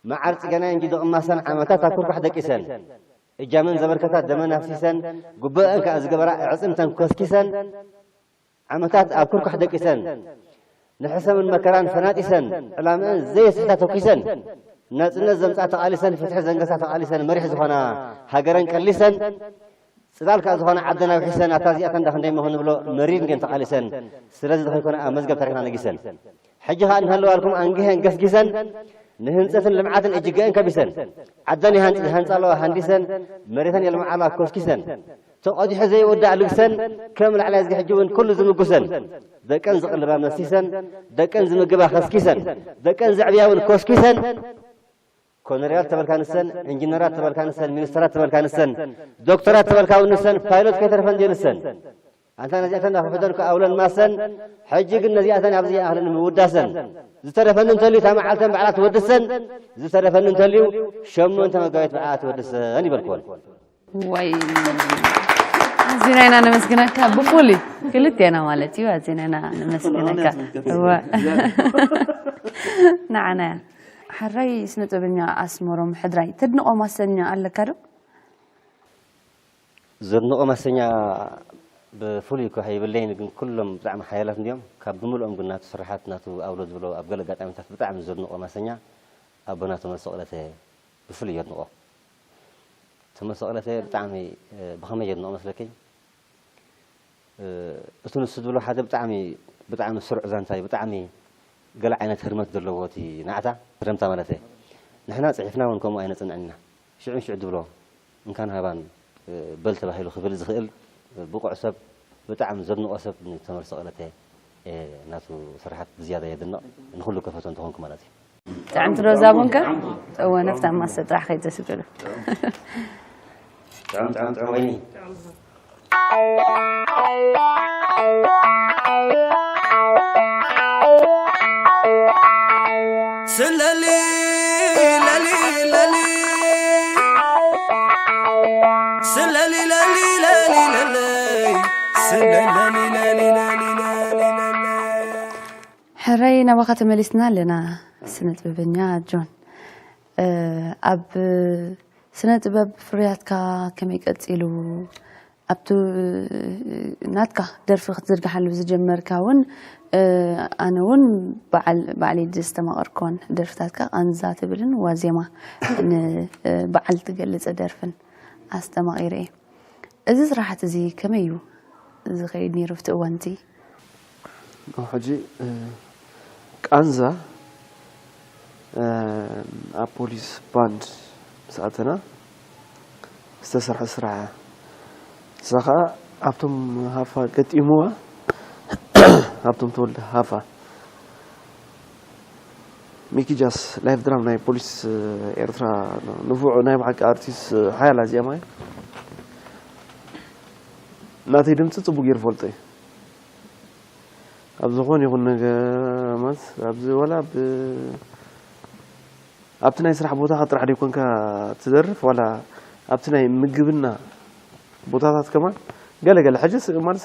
መዓር ጽገናይ እንጂ ደቕማሰን ዓመታት ኣብ ኩርኳሕ ደቂሰን እጃመን ዘበርከታ ደመን ኣፍሲሰን ጉበአን ከኣ ዝገበራ ኣዕጽምተን ኮስኪሰን ዓመታት ኣብ ኩርኳሕ ደቂሰን ንሕሰምን መከራን ፈናጢሰን ዕላምአን ዘየስሕታ ተኩሰን ናጽነት ዘምጻ ተቓሊሰን ፍትሒ ዘንገሳ ተቓሊሰን መሪሕ ዝኾና ሃገረን ቀሊሰን ጽላል ከኣ ዝኾነ ዓደን ኣውሒሰን ኣታ እዚኣተን ዳ ክንደይ መሆን ንብሎ መሪር እንድየን ተቓሊሰን ስለዚ ዝኸይኮነ ኣብ መዝገብ ታሪኽና ነጊሰን ሕጂ ኸኣ እንሃለዋልኩም ኣንጊሀን ገስጊሰን ንህንጸትን ልምዓትን እጅገአን ከቢሰን ዓደን ይሃንጻ ኣለዋ ሃንዲሰን መሬተን የልምዓላ ኮስኪሰን ተቐዲሑ ዘይወዳእ ልግሰን ከም ላዕላይ ዝግሕጂ እውን ኩሉ ዝምጉሰን ደቀን ዝቕልባ መሲሰን ደቀን ዝምግባ ከስኪሰን ደቀን ዘዕብያ እውን ኮስኪሰን ኮነርያል ተበልካ ንሰን፣ እንጅነራት ተበልካ ንሰን፣ ሚኒስተራት ተበልካ ንሰን፣ ዶክተራት ተበልካ እውን ንሰን፣ ፓይሎት ከይተረፈን ድዮ ንሰን? ኣንታ ነዚኣተን ኣኽብደን ከኣውለን ማሰን፣ ሕጂ ግን ነዚኣተን ኣብዚ ይኣኽለን ምውዳሰን። ዝተረፈኒ እንተልዩ እታ መዓልተን ባዕላ ትወድሰን፣ ዝተረፈኒ እንተልዩ ሸሞንተ መጋቢት ባዕላ ትወድሰን ይበልክወን። ወይ ኣዚና ኢና ነመስግነካ ብፉሉይ ክልቴና ማለት እዩ ኣዚና ኢና ነመስግነካ እወ ንዓና እያ ሓራይ ስነ ጥበበኛ ኣስመሮም ሕድራይ ተድንቖ ማሰኛ ኣለካ ዶ ዘድንቖ ማሰኛ ብፍሉይ እኳ የብለይን ግን ኩሎም ብጣዕሚ ሓያላት እንዲዮም ካብ ብምልኦም ግን ናቱ ስራሓት ናቱ ኣብሎ ዝብሎ ኣብ ገለ ኣጋጣሚታት ብጣዕሚ ዘድንቖ ማሰኛ ኣቦና ተመልሶ ቅለተ ብፍሉይ የድንቖ ተመልሶ ቅለተ ብጣዕሚ ብኸመይ የድንቖ መስለኪ እቲ ንሱ ዝብሎ ሓደ ብጣዕሚ ብጣዕሚ ስሩዕ ዛንታ እዩ ብጣዕሚ ገለ ዓይነት ህርመት ዘለዎ እቲ ናዕታ ህርምታ ማለት እየ ንሕና ፅሒፍና እውን ከምኡ ኣይነፅንዕን ኢና ሽዑን ሽዑ ዝብሎ እንካን ሃባን በል ተባሂሉ ክብል ዝኽእል ብቑዕ ሰብ ብጣዕሚ ዘድንቖ ሰብ ንተመልሶ ቅለተ ናቱ ስራሓት ብዝያዳ የድንቕ ንኹሉ ከፈቶ እንተኾንኩ ማለት እዩ ጥዕምቲ ዶ እዛ ቡንከ? እወ ነፍታ ማሰ ጥራሕ ከይተስግሉ። ጥዑም ጥዑም ጥዑም ወይኒ። ስለሊ ለሊ ሕራይ ናባኻ ተመሊስና ኣለና። ስነ ጥበበኛ ጆን፣ ኣብ ስነ ጥበብ ፍርያትካ ከመይ ቀጺሉ? ኣብቲ ናትካ ደርፊ ክትዝርግሓሉ ዝጀመርካ እውን ኣነ እውን በዓል ባዕለይ ዘስተማቐርኮን ደርፍታትካ ቃንዛ ትብልን ዋዜማ ንበዓል ትገልጽ ደርፍን ኣስተማቒረ እየ። እዚ ስራሓት እዚ ከመይ እዩ ዝኸይድ ነይሩ ኣብቲ እዋን እቲ? ሕጂ ቃንዛ ኣብ ፖሊስ ባንድ ምስ ኣተና ዝተሰርሐ ስራሕ እያ። እሳ ከዓ ኣብቶም ሃፋ ገጢምዋ ኣብቶም ተወልደ ሃፋ ሚኪጃስ ላይፍ ድራም ናይ ፖሊስ ኤርትራ ንፉዕ ናይ ብሓቂ ኣርቲስት ሓያል ኣዚያማይ ናተይ ድምፂ ፅቡቅ ገይሩ ፈልጦ እዩ። ኣብ ዝኾነ ይኹን ነገር ማለት ኣብዚ ወላ ኣብ ኣብቲ ናይ ስራሕ ቦታኻ ጥራሕ ደይኮንካ ትደርፍ ዋላ ኣብቲ ናይ ምግብና ቦታታት ከማን ገለ ገለ ሕጂ ማለት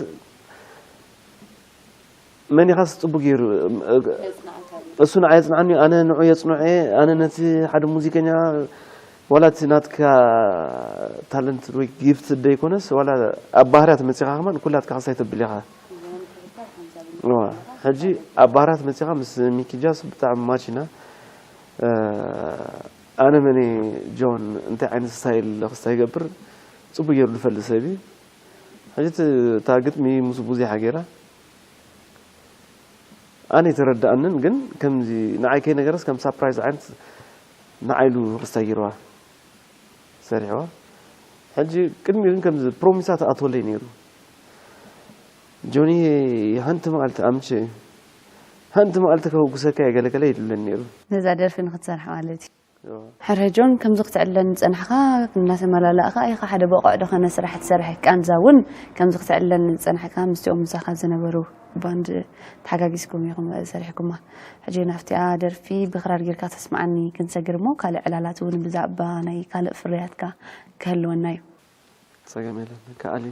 መኒኻስ ፅቡቅ ገይሩ እሱ ንዓይ የፅንዓኒ ኣነ ንዑ የፅንዑ ኣነ ነቲ ሓደ ሙዚቀኛ ዋላ እቲ ናትካ ታለንት ወይ ጊፍት ደይኮነስ ዋላ ኣብ ባህርያት መፂኻ ከማን ኩላትካ ክስታይ ተብል ኢኻ ሕጂ ኣብ ባህርያት መፂኻ ምስ ሚኪጃስ ብጣዕሚ ማች ኢና ኣነ መን ጆን እንታይ ዓይነት ስታይል ክስታይ ይገብር ፅቡቅ ገይሩ ዝፈልጥ ሰብ እዩ ሕጂ እታ ግጥሚ ምስ ቡዚሓ ገይራ ኣነ ኣይተረድኣንን ግን ከምዚ ንዓይ ከይነገረስ ከም ሳፕራይዝ ዓይነት ንዓይ ኢሉ ክስታይ ገይርዋ ሰሪሕዋ ሕጂ ቅድሚኡ ግን ከምዚ ፕሮሚሳት ኣትወለይ ነይሩ ጆኒ ሓንቲ መዓልቲ ኣምቸ ሓንቲ መዓልቲ ከውጉሰካ የገለገለ ይድለን ነይሩ ነዛ ደርፊ ንክትሰርሕ ማለት እዩ ሕረ ጆን ከምዚ ክትዕለን ዝፀናሕካ እናተመላለእካ ኢኻ ሓደ በቑዕ ዝኾነ ስራሕ ትሰርሕ ቃንዛ እውን ከምዚ ክትዕለን ዝፀናሕካ ምስቲኦም ምሳኻ ዝነበሩ ባንድ ተሓጋጊዝኩም ኢኹም ሰሪሕኩማ ሕጂ ናብቲኣ ደርፊ ብክራር ጌርካ ተስምዓኒ ክንሰግር እሞ ካልእ ዕላላት እውን ብዛዕባ ናይ ካልእ ፍርያትካ ክህልወና እዩ ፀገም የለን ከኣል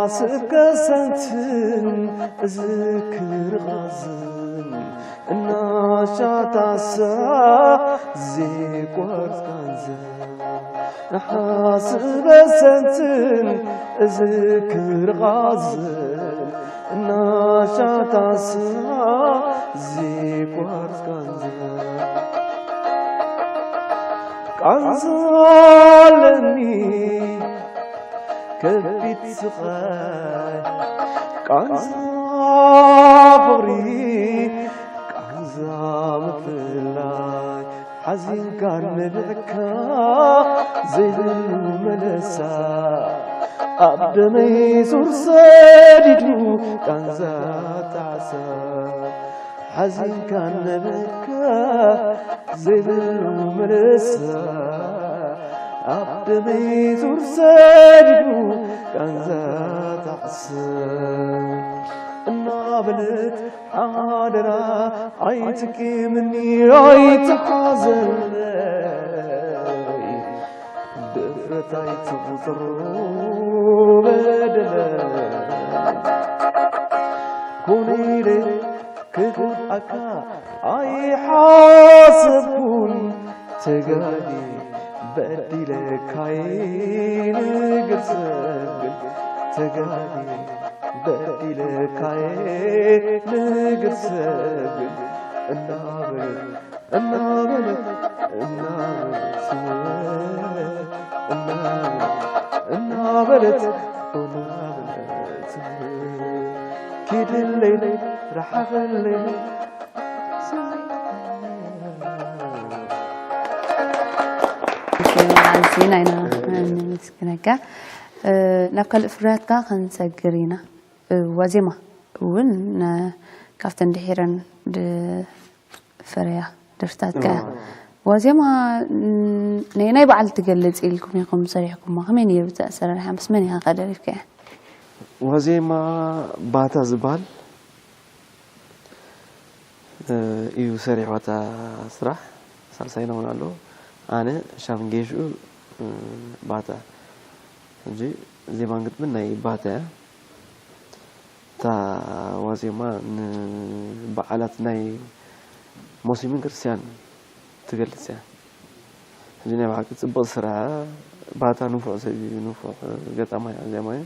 ሓስብ ከሰንትን እዝክር ቓዝን እናሻታሳ ዜቋርጽ ቃንዘ ሓስብ ከሰንትን እዝክር ቓዝን እናሻታሳ ዜቋርጽ ቃንዘ ቃንዛ ኣለኒ ከቢድ ስቓይ ቃንዛ ፍቕሪ ቃንዛ ምፍላይ ሓዚንካ ነቢዕካ ዘይብሉ መለሳ ኣብ ደመይ ዙር ሰዲዱ ቃንዛ ጣዕሳ ሓዚንካ ነበካ ዘይብሉ መለሳ ኣብ ደመይ ዙር ሰዲዱ ቃንዛ ታዕሰ እናበለት ሓደራ ኣይትቂምኒ ኣይትሓዘለይ ድፍረት ኣይትቑፅሩ በደለይ ኮነ ኢለ ክጎድኣካ ኣይሓሰብኩን ተጋጊ በዲለካይ ንግር ሰብ ግን ተጋጊ በዲለካይ ንግር ሰብ ግን እናበለት እናበለት እናበለት እናበለት እናበለት ኪድለይ ርሓቐለይ ኣዚና ኢና ነመስግነካ። እ፣ ናብ ካልእ ፍርያትካ ክንሰግር ኢና። እ፣ ዋዜማ እውን ነ-፣ ካብተን ድሒረን ድፈረያ ደርፍታትካ እያ። ዋዜማ፣ ን-፣ ነየናይ በዓል ትገልጽ ኢልኩም ኢኹም ሰሪሕኩማ? ከመይ ነይሩ እቲ ኣሰራርሓ? ምስ መን ኢኻ ከ ደሪፍካያ? ዋዜማ ባታ ዝበሃል፣ እ፣ እዩ ሰሪሕዋ እታ ስራሕ። ሳልሳይና እውን ኣሎ። ኣነ፣ ሻም ጌሹ፣ እ፣ ባታ። ሕጂ ዜማን ግጥምን ናይ ባታ እያ። እታ ዋዜማ ንበዓላት ናይ ሞስሊምን ክርስትያን ትገልጽ እያ። ሕጂ ናይ ብሓቂ ጽቡቕ ስራሕ፣ ባታ ንፉዕ ሰብ እዩ፣ ንፉዕ ገጣማይ ዜማይ።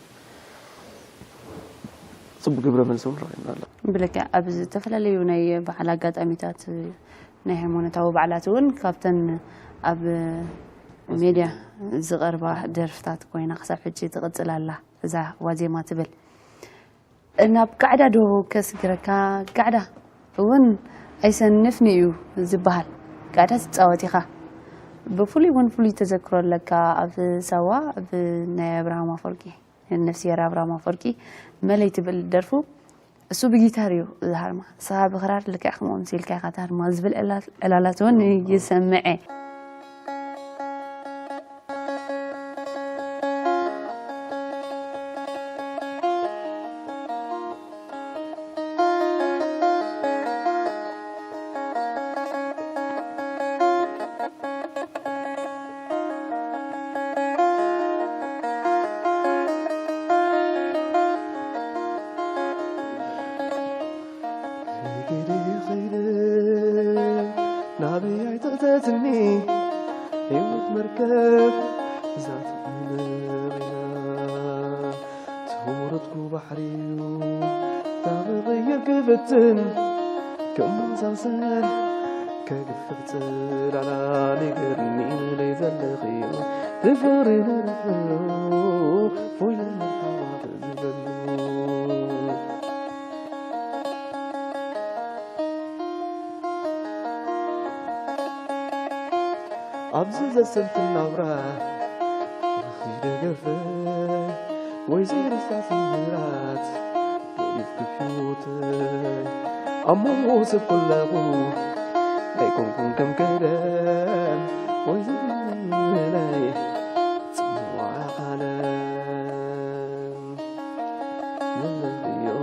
ጽቡቕ ግብረ መልሲ እውን ረኺብና ኣሎ። ብልክዕ ኣብ ዝተፈላለዩ ናይ በዓል ኣጋጣሚታት፣ ናይ ሃይማኖታዊ በዓላት እውን ካብተን ኣብ ሜድያ ዝቐርባ ደርፍታት ኮይና ክሳብ ሕጂ ትቕጽል ኣላ እዛ ዋዜማ ትብል። ናብ ጋዕዳ ዶ ከስግረካ? ጋዕዳ እውን ኣይሰንፍን እዩ ዝበሃል። ጋዕዳ ትጻወት ኢኻ። ብፍሉይ እውን ፍሉይ ተዘክሮ ኣለካ። ኣብ ሳዋ፣ ኣብ ናይ ኣብርሃም ኣፈወርቂ፣ ነፍስሄር ኣብርሃም ኣፈወርቂ መለይ ትብል ደርፉ፣ እሱ ብጊታር እዩ ዝሃርማ። ንስኻ ብክራር ልክዕ ከምኡ ምስ ኢልካ ኢኻ ትሃርማ ዝብል ዕላ-፣ ዕላላት እውን ይሰምዐ። ናበይ ኣይትእተትኒ ህይወት መርከብ እዛ ትቕንብና ትወረድኩ ባሕሪ እዩ። ታበቐየር ክፍትን ከመሳሰል ከግፍፍ ጽላላ ንገርኒ መለይ ዘለኽዮ ትፍቕሪ ንረኽበሉ ፎይ መርሓባ ዝበሉ። ኣብዚ ዘሰንትን ናብራ ደገፈ ወይ ዘይርሳስ ምራት ይፍክፍዩት ኣብ መንጎ ሰብ ኩላኹ ኣይኮንኩን ከም ቀደም ወይ ዝብለይ ጽምዋ ዓለም መለዮ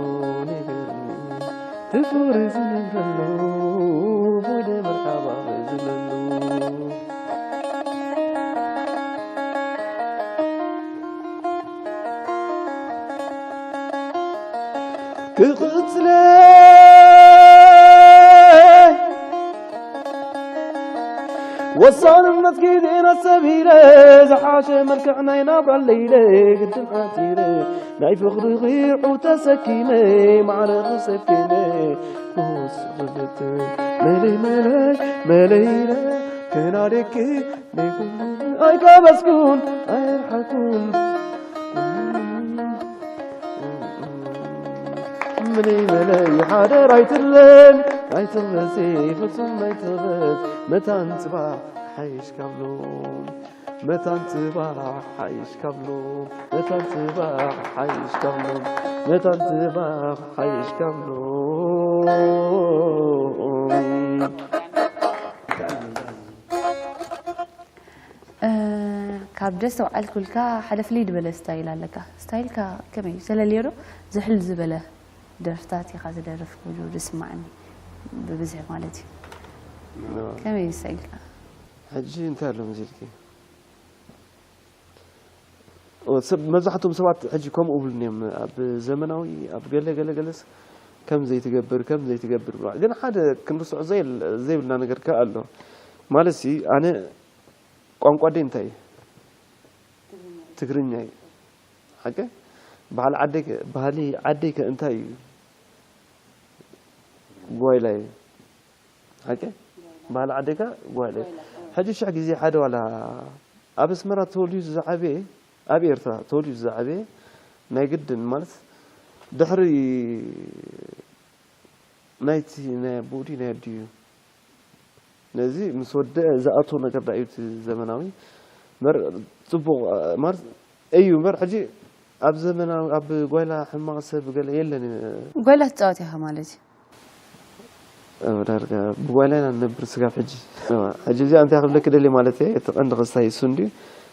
ነገርኒ ትፍቕሪ ዝነግረሉ ሆይደ መርሓባ ዝብለሉ ክቕጽለ ወሳንነት ግዜና ሰቢረ ዝሓሸ መልክዕ ናይ ናብራ ለይለ ግድን ዓቲረ ናይ ፍቕሪ ኺዑ ተሰኪመ ማዕረ ተሰኪመ ክወስኽ ዝፍትን መለይ መለይ መለይለ ከናደኪ ኣይጋበዝኩን ኣይርሓኩን ምለይ መለይ ሓደር ኣይትለን ኣይትበሲ ፍጹም ኣይትበስ መታን ጽባሕ ሓይሽ ካብ ሎም መታን ጽባሕ ሓይሽ ካብ ሎም መታን ጽባሕ ሓይሽ ካብ ሎም መታን ጽባሕ ሓይሽ ካብ ሎም ካብ ደስ ተውዓልኩልካ ሓደ ፍልይ ዝበለ ስታይል ኣለካ። ስታይልካ ከመይ እዩ? ተለልዮ ዶ? ዝሕል ዝበለ ደርፍታት ኢኻ ዝደርፍ ኮይኑ ዝስማዓኒ ብብዝሒ ማለት እዩ። ከመይ እዩ ስታይልካ? ሕጂ እንታይ ኣሎ መሲልኪ? ኦ፣ ሰብ፣ መብዛሕትኦም ሰባት ሕጂ ከምኡ እብሉኒ እዮም። ኣብ ዘመናዊ፣ ኣብ ገለ ገለ ገለስ ከም ዘይትገብር፣ ከም ዘይትገብር ብለዋል። ግን ሓደ ክንርስዖ ዘየል-፣ ዘይብልና ነገር ከ ኣሎ። ማለት ሲ፣ ኣነ ቋንቋ ደይ እንታይ እዩ? ትግርኛ እዩ። ሓቂ? ባህሊ ዓደይ ከ፣ ባህሊ ዓደይ ከ እንታይ እዩ? ጓይላ እዩ። ሓቂ? ባህሊ ዓደይ ከ ጓይላ እዩ። ሕጂ ሽሕ ግዜ ሓደ ዋላ ኣብ ኣስመራ ተወልዩ ዝዓበየ፣ ኣብ ኤርትራ ተወልዩ ዝዓበየ ናይ ግድን ማለት ድሕሪ ናይቲ ናይ ኣቦኡ ድዩ ናይ ኣዲኡ ነዚ ምስ ወደአ ዝኣትዎ ነገር ዳ እዩ እቲ ዘመናዊ እምበር ጽቡቕ፣ እ፣ ማለት እዩ እምበር፣ ሕጂ ኣብ ዘመናዊ፣ ኣብ ጓይላ ሕማቕ ሰብ ገለ የለን። ጓይላ ትጻወት ኢኻ ማለት እዩ። እ፣ ዳርጋ ብጓይላ ኢና ንነብር ስጋብ ሕጂ። እዋ፣ ሕጂ እዚኣ እንታይ ክብለኪ ደልየ ማለት እየ፣ እቲ ቀንዲ ክስታይ እሱ እንድዩ።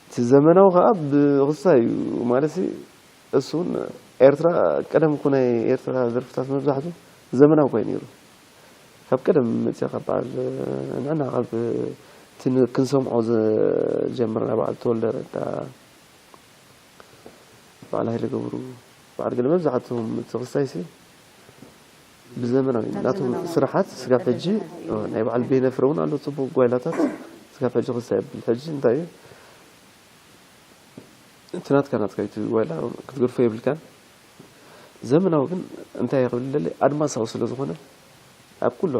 እቲ ዘመናዊ ከኣ ብክስታይ እዩ ማለት እሱ እውን ኤርትራ፣ ቀደም እኮ ናይ ኤርትራ ደርፍታት መብዛሕቱ ዘመናዊ ኮይኑ ነይሩ። ካብ ቀደም መጽያ ካብ በዓል ንሕና ካብ እቲ ን-፣ ክንሰምዖ ዝጀመርና በዓል ተወልደ ረዳ፣ በዓል ሃይለ ገብሩ፣ በዓል ገለ መብዛሕትኦም እቲ ክስታይሲ ብዘመናዊ ናቶም ስራሓት ስጋብ ሕጂ ናይ በዓል ቤነ ፍረ እውን ኣሎ ጽቡቕ ጓይላታት ስጋብ ሕጂ ክስታይ የብል። ሕጂ እንታይ እዩ እቲ ናትካ ናትካ እዩ እቲ ጓይላ ክትገድፎ የብልካን። ዘመናዊ ግን እንታይ ክብል ደሊ ኣድማሳዊ ስለ ዝኾነ ኣብ ኩሉ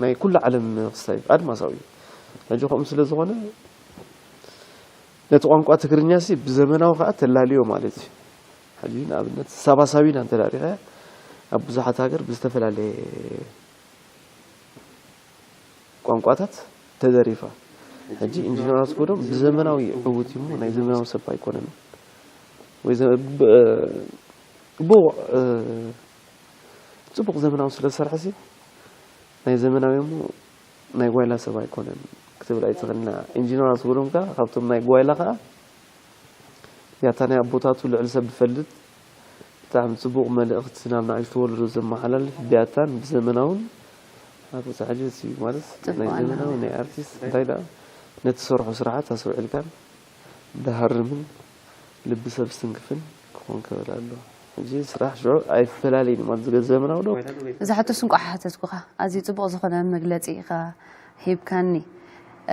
ናይ ኩሉ ዓለም ክስታይ ኣድማሳዊ እዩ። ሕጂ ከምኡ ስለ ዝኾነ ነቲ ቋንቋ ትግርኛ ሲ ብዘመናዊ ከዓ ተላልዮ ማለት እዩ። ሕጂ ንኣብነት ሳባ ሳቢና እንተዳሪኻ ኣብ ብዙሓት ሃገር ብዝተፈላለየ ቋንቋታት ተደሪፋ። ሕጂ ኢንጂነር ኣስጎዶም ብዘመናዊ ዕውት እዩ እሞ ናይ ዘመናዊ ሰብ ኣይኮነን። ወይ ዘ-፣ ብ-፣ ብቑዕ፣ እ፣ ጽቡቕ ዘመናዊ ስለ ዝሰርሐ ሲ ናይ ዘመናዊ እሞ ናይ ጓይላ ሰብ ኣይኮነን ክትብል ኣይትኽእልና። ኢንጂነር ኣስጎዶም ከኣ ካብቶም ናይ ጓይላ ከኣ ያታ ናይ ኣቦታቱ ልዕሊ ሰብ ዝፈልጥ ብጣዕሚ ጽቡቕ መልእኽቲ ናብ ንኣሽቱ ወለዶ ዘመሓላልፍ ብያታን ብዘመናውን ኣብ ጻዕጀት እዩ ማለት ጽቡቕ ናይ ኣለዎ። ዘመናዊ ናይ ኣርቲስት እንታይ ደኣ ነቲ ሰርሖ ስራሓት ኣስተውዒልካን ደሃርምን ልቢ ሰብ ዝትንክፍን ክኾን ክኽእል ኣለዎ። ሕጂ ስራሕ ሽዑ ኣይፈላለይን እዩ ማለት ዝገ-፣ ዘመናዊ ዶ እዛ ሕቶ ስንቋሕ ሓተትኩኻ። ኣዝዩ ጽቡቕ ዝኾነ መግለጺ ኢኻ ሂብካኒ።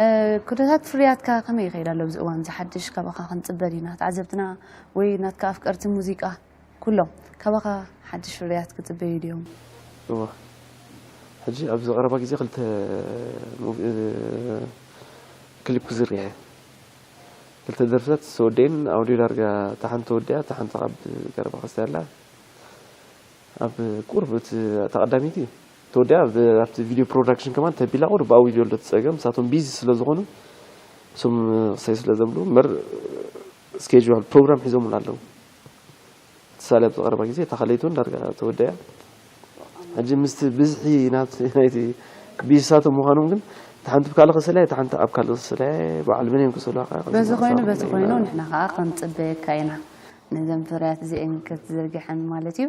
እ፣ ኩነታት ፍርያትካ ከመይ ይኸይድ ኣሎ ኣብዚ እዋን? ዝሓድሽ ካባኻ ክንጽበ ዲና? ተዓዘብትና ወይ ናትካ ኣፍቀርቲ ሙዚቃ ኩሎም ካባኻ ሓድሽ ፍርያት ክጽበዩ ድዮም? እዋ። ሕጂ ኣብዚ ቀረባ ግዜ ክልተ ሙቪ-፣ እ፣ ክሊፕ ክዝርግሐ። ክልተ ደርፍታት ዝተወደየን ኣውዲዮ ዳርጋ እታ ሓንቲ ተወዲያ፣ እታ ሓንቲ ካብ ቀረባ ክስታይ ኣላ። ኣብ ቁርብ እቲ፣ እታ ቀዳመይቲ ተወዲያ፣ ኣብ፣ ኣብቲ ቪድዮ ፕሮዳክሽን ከማን ተቢላ ቁርብ ብኣውዲዮ ኣሎ እቲ ጸገም። ንሳቶም ቢዚ ስለ ዝኾኑ፣ እሶም ክስታይ ስለ ዘብሉ፣ እምበር ስኬጁል ፕሮግራም ሒዞምሉ ኣለዉ። ትሳለ ኣብ ዝቐረባ ግዜ እታ ካልኣይቲ እውን ዳርጋ ተወደያ። ሕጂ ምስቲ ብዝሒ ናብቲ ናይቲ ቢዝሳቶም ምዃኖም ግን እታ ሓንቲ ኣብ ካልእ ክስለያ፣ እታ ሓንቲ ኣብ ካልእ ክስለያ፣ በዓል መን እዮም ክስልዋ ከኣ በዚ ኮይኑ ክስልዋ በቲ ከኣ ኮይኑ ይብላ። ንሕና ከዓ ክንፅበየካ ኢና ነዘን ፍርያት እዚአን ክትዝርግሐን ማለት እዩ።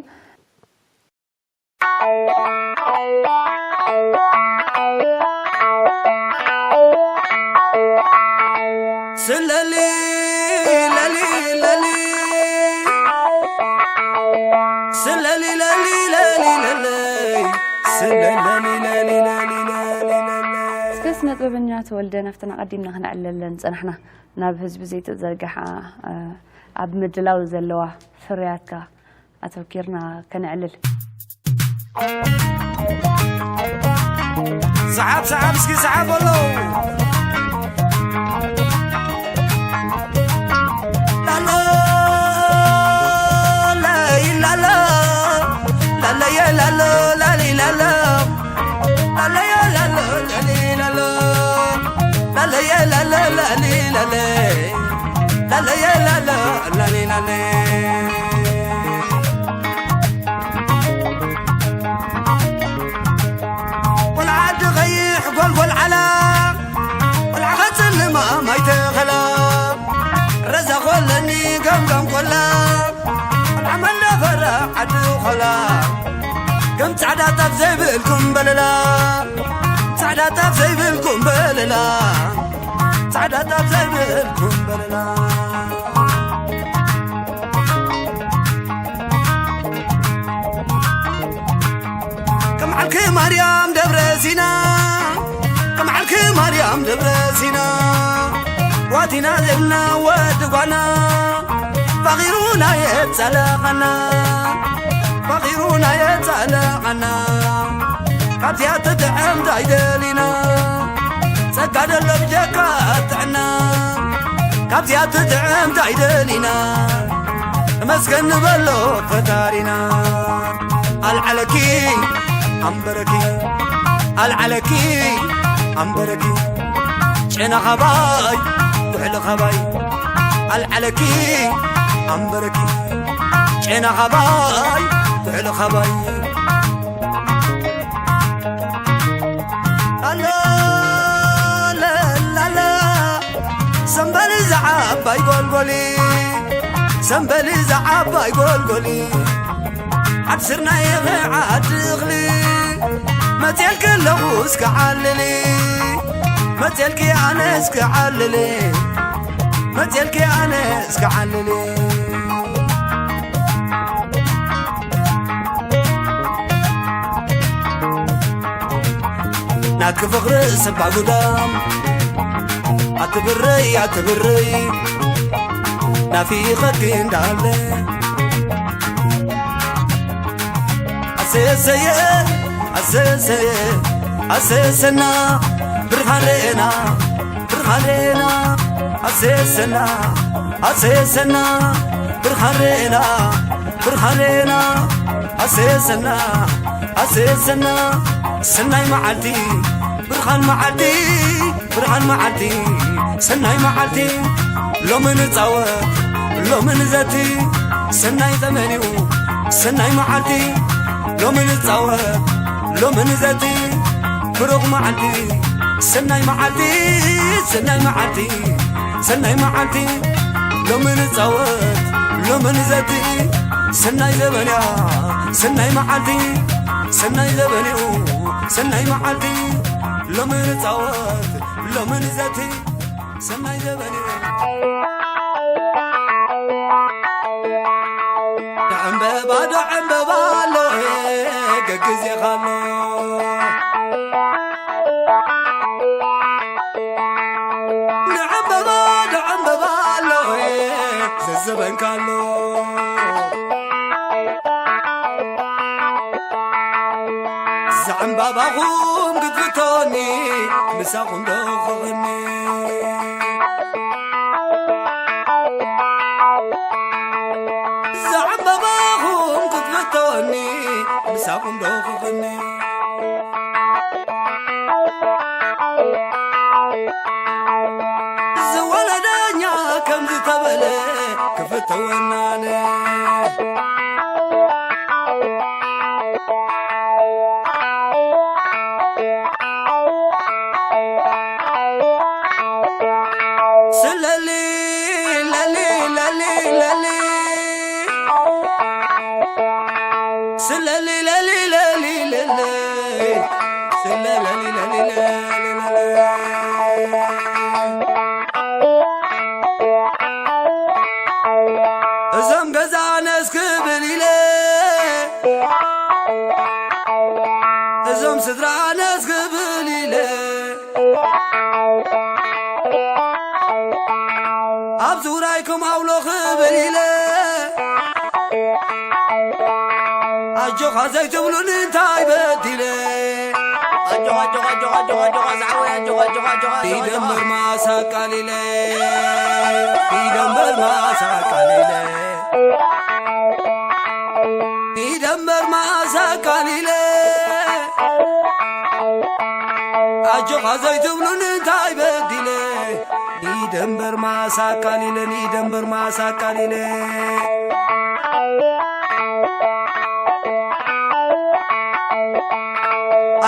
ስለሊ ለሊ ለሊ ስለሊ ለሊ ለሊ ለሊ ስለለሊ ለሊ ለሊ ለሊ ለሊ እስከ ስነ ጥበበኛ ተወልደ ናብተን ኣቐዲምና ክነዕልለን ዝጸናሕና ናብ ህዝቢ ዘይተዘርግሓ ኣብ ምድላው ዘለዋ ፍርያትካ ኣተውኪርና ከነዕልል። ሰዓብ ሰዓብ እስኪ ሰዓብ ኣሎ ላሎ ለይ ላሎ ላለየ ላሎ ላሊ ላሎ ላለየ ላሎ ላሊ ላሎ ላለየ ላሎ ላሊ ላለ ላለየ ላሎ ላሊ ላለ ቆልዓ ዓዲ ቐይሕ ጎልጎል ዓላ ቆልዓ ኸፅልማ ማይ ተኸላ ረዛ ኾለኒ ገምገም ቆላ ቆልዓ መናፈራ ዓዲ ኾላ ገም ፃዕዳ ጣፍ ዘይብልኩም በለላ ፃዕዳ ጣፍ ዘይብልኩም በለላ ፃዕዳ ጣፍ ዘይብልኩም በለላ ከም ዓልኪ ማርያም ደብረ ሲና ከም ዓልኪ ማርያም ደብረ ሲና ዋቲና ዜብና ወዲ ጓና ፋኺሩና የጻለቐና ፋኺሩና የጻለቐና ካብዚኣ ትጥዕም እንታይ ደሊና ጸጋ ደሎ ብጀካ ጥዕና ካብዚኣ ትጥዕም እንታይ ደሊና ተመስገን ንበሎ ፈጣሪና ኣልዓለኪ ኣንበረኪ ኣልዓለኪ ኣንበረኪ ጨና ኻባይ ውዕሊ ኻባይ ኣልዓለኪ ኣንበረኪ ጨና ኻባይ ጉዕለ ኻባይ ኣላ ላላላ ሰምበል ዝዓባይ ጎልጎሊ ሰምበል ዝዓባይ ጎልጎሊ ዓድ ስርናይ ዓድ እኽሊ መፅኤልኪ ኣለኹ እስከ ዓልሊ መፅኤልኪ ኣነ እስከ ዓልሊ መፅኤልኪ ኣነ እስከ ዓልሊ ናትኪ ፍቕሪ ሰባ ጉዳም ኣትብረይ ኣትብረይ ናፊቐኪ እንዳለ ኣሰየሰየ ኣሰየሰየ ኣሰየሰና ብርሃን ርኤና ብርሃን ርኤና ኣሰየሰና ኣሰየሰና ብርሃን ርኤና ብርሃን ርኤና ኣሰየሰና ኣሰየሰና ሰናይ መዓልቲ ብርሃን መዓልቲ ብርሃን መዓልቲ ሰናይ መዓልቲ ሎሚ ንፃወት ሎሚ ንዘቲ ሰናይ ዘመን እዩ ሰናይ መዓልቲ ሎሚ ንፃወት ሎሚ ንዘቲ ብሩኽ መዓልቲ ሰናይ መዓልቲ ሰናይ መዓልቲ ሰናይ መዓልቲ ሎሚ ንፃወት ሎሚ ንዘቲ ሰናይ ዘበን እያ ሰናይ መዓልቲ ሰናይ ዘበን እዩ ሰናይ መዓልቲ ሎሚ ንፃወት ሎሚ ንዘቲ ሰናይ ዘበን እዩ ዕምበባ ዶ ዕምበባ ኣሎ ገግዜኻ ኣሎ ንዕምበባ ዶ ዕምበባ ኣሎ ዘዘበንካ ኣሎ ዘዕምባባኹም ክትፍቶኒ ምሳኹም ዶ ክኽኒ ዘዕምባባኹም ክትፍቶኒ ምሳኹም ዶ ክኽኒ ዝወለደኛ ከም ዝተበለ ክፍተወናነ ስለሊ ለሊ ለሊ ለሊ ስለሊ ለሊ ለሊ ለሊ ስለለሊ ለሊ ለሊ ለሊ እዞም ገዛነስ ክብል ኢለ እዞም ስድራነስ ክብል ኢለ ኣብ ዙራይኩም ኣውሎ ክብል ኢለ ኣጆኻ ዘይትብሉኒ እንታይ በዲለ ኣጆኻ ኣጆኻ ኣጆኻ ኣጆኻ ኣጆኻ ዝዓወይ ኣጆኻ ኣጆኻ ኣጆኻ ኣጆኻ ኣጆኻ ይደምር ማሳ ኣቃሊለ ይደምር ማሳ ኣቃሊለ ይደምር ማሳ ኣቃሊለ ኣጆኻ ዘይትብሉኒ እንታይ በዲለ ይደምበር ማሳ ኣቃሊለ ይደምበር ማሳ ኣቃሊለ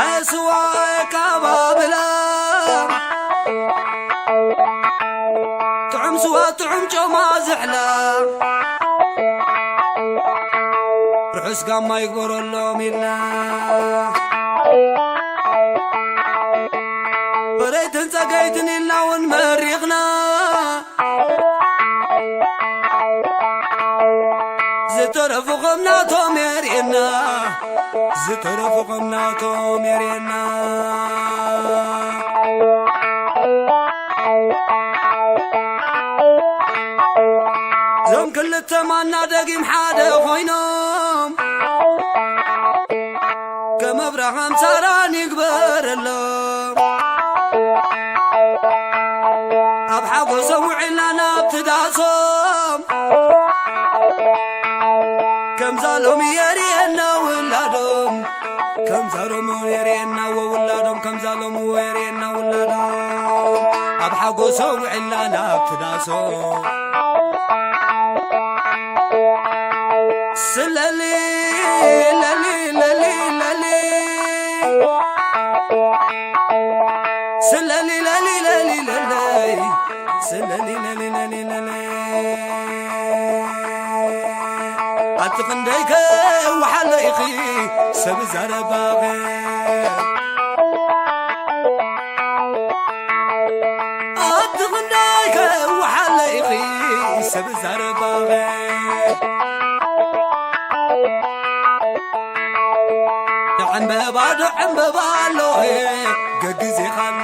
ኣየስዋ ኣየካባብላ ጥዑም ስዋ ጥዑም ጮማ ዝሕላ ርሑስ ጋማ ይግበረሎም ኢልና በረይትን ጸገይትን ኢልና እውን መሪቕና ዝተረፉ ኸም ናቶም የርእየና ዝተረፉ ኸም ናቶም የርእየና እዞም ክልተ ማና ደጊም ሓደ ኮይኖም ከም ኣብርሃም ሳራን ይግበረሎም ኣብ ሓጎሶም ውዒልና ናብቲ ዳሶም ከምዛ ሎሚ የርእየና ውላዶም ከምዛ ሎሚ የርእየና ወውላዶም ከምዛ ሎሚ የርእየና ውላዶም ኣብ ሓጎሶም ውዒልና ናብቲ ዳሶም ስለሊ ለሊ ለሊ ለሊ ስለሊ ለሊ ለሊ ለለይ ስለሊ ለሊ ለሊ ለለይ ኣቲ ክንደይ ከዋሓለ ኢኺ ሰብ ዘረባኸ ኣቲ ክንደይ ከዋሓለ ኢኺ ሰብ ዘረባኸ ዕምበባ ዶ ዕምበባ ኣሎ ገግዜኻ ኣሎ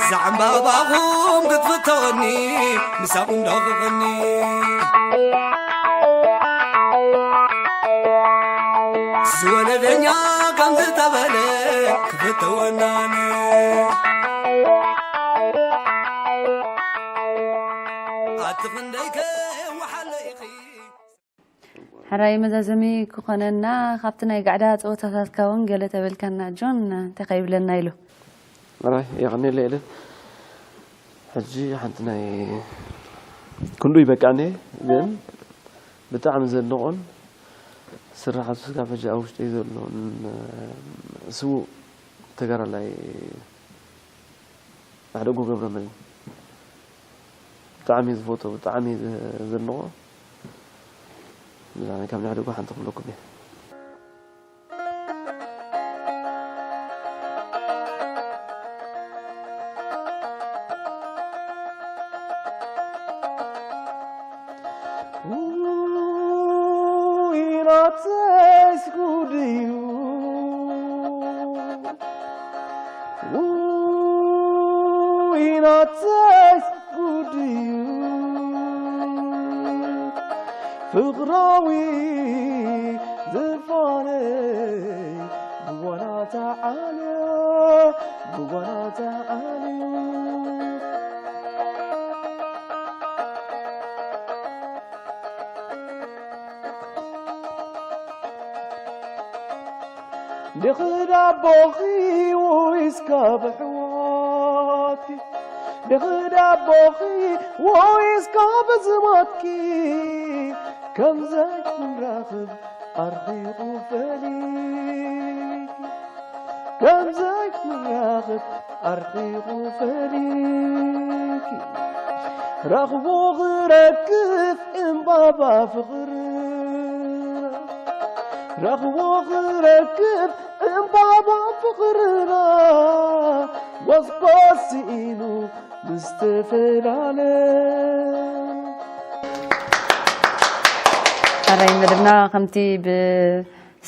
ዛዕምባባኹም ክትፍተወኒ ምሳኹም ዶ ክቕኒ ዝወለደኛ ከም ዝተበለ ክፍተወናኒ ኣቲ ክንደይ ከዋሓለ ኢኺ ሕራይ መዛዘሚ ክኾነና ካብቲ ናይ ጋዕዳ ፀወታታትካ እውን ገለ ተበልካና ጆን እንታይ ከይብለና ኢሉ ሕራይ የቐኔለ የለን ሕጂ ሓንቲ ናይ ክንዱ ይበቃኒ ግን ብጣዕሚ ዘድንቖን ስራሓቱ ስጋብ ሕጂ ኣብ ውሽጠይ ዘሎን ስዉእ ተጋራላይ ኣሕደጎ ገብረመድህን ብጣዕሚ እየ ዝፈትዎ ብጣዕሚ እየ ዘድንቖ ብዛዕባ ካብ ናይ ኣሕደጎ ሓንቲ ክብለኩም እየ ውይ ናተይስ ጉድ እዩ ውይ ናተይስ ጉድ እዩ ፍቕራዊ ዝፋነይ ብዋና ተዓልዮ ብዋና ተዓልዮ ድኽድ ኣቦኺ ወይስ ካብ ኣሕዋትኪ ድኽድ ኣቦኺ ወይስ ካብ ኣዝማድኪ ከም ዘይንራኸብ ኣርሒቑ ፈሊኪ ከም ዘይንራኸብ ኣርሒቑ ፈሊኪ ረኽቦ ክረክብ ዕምባባ ፍቕርና ረኽቦ ክረክብ ዕምባባ ፍቕርና ጎስጓስ ስኢኑ ምስ ተፈላለ ሕራይ መደብና ከምቲ ብ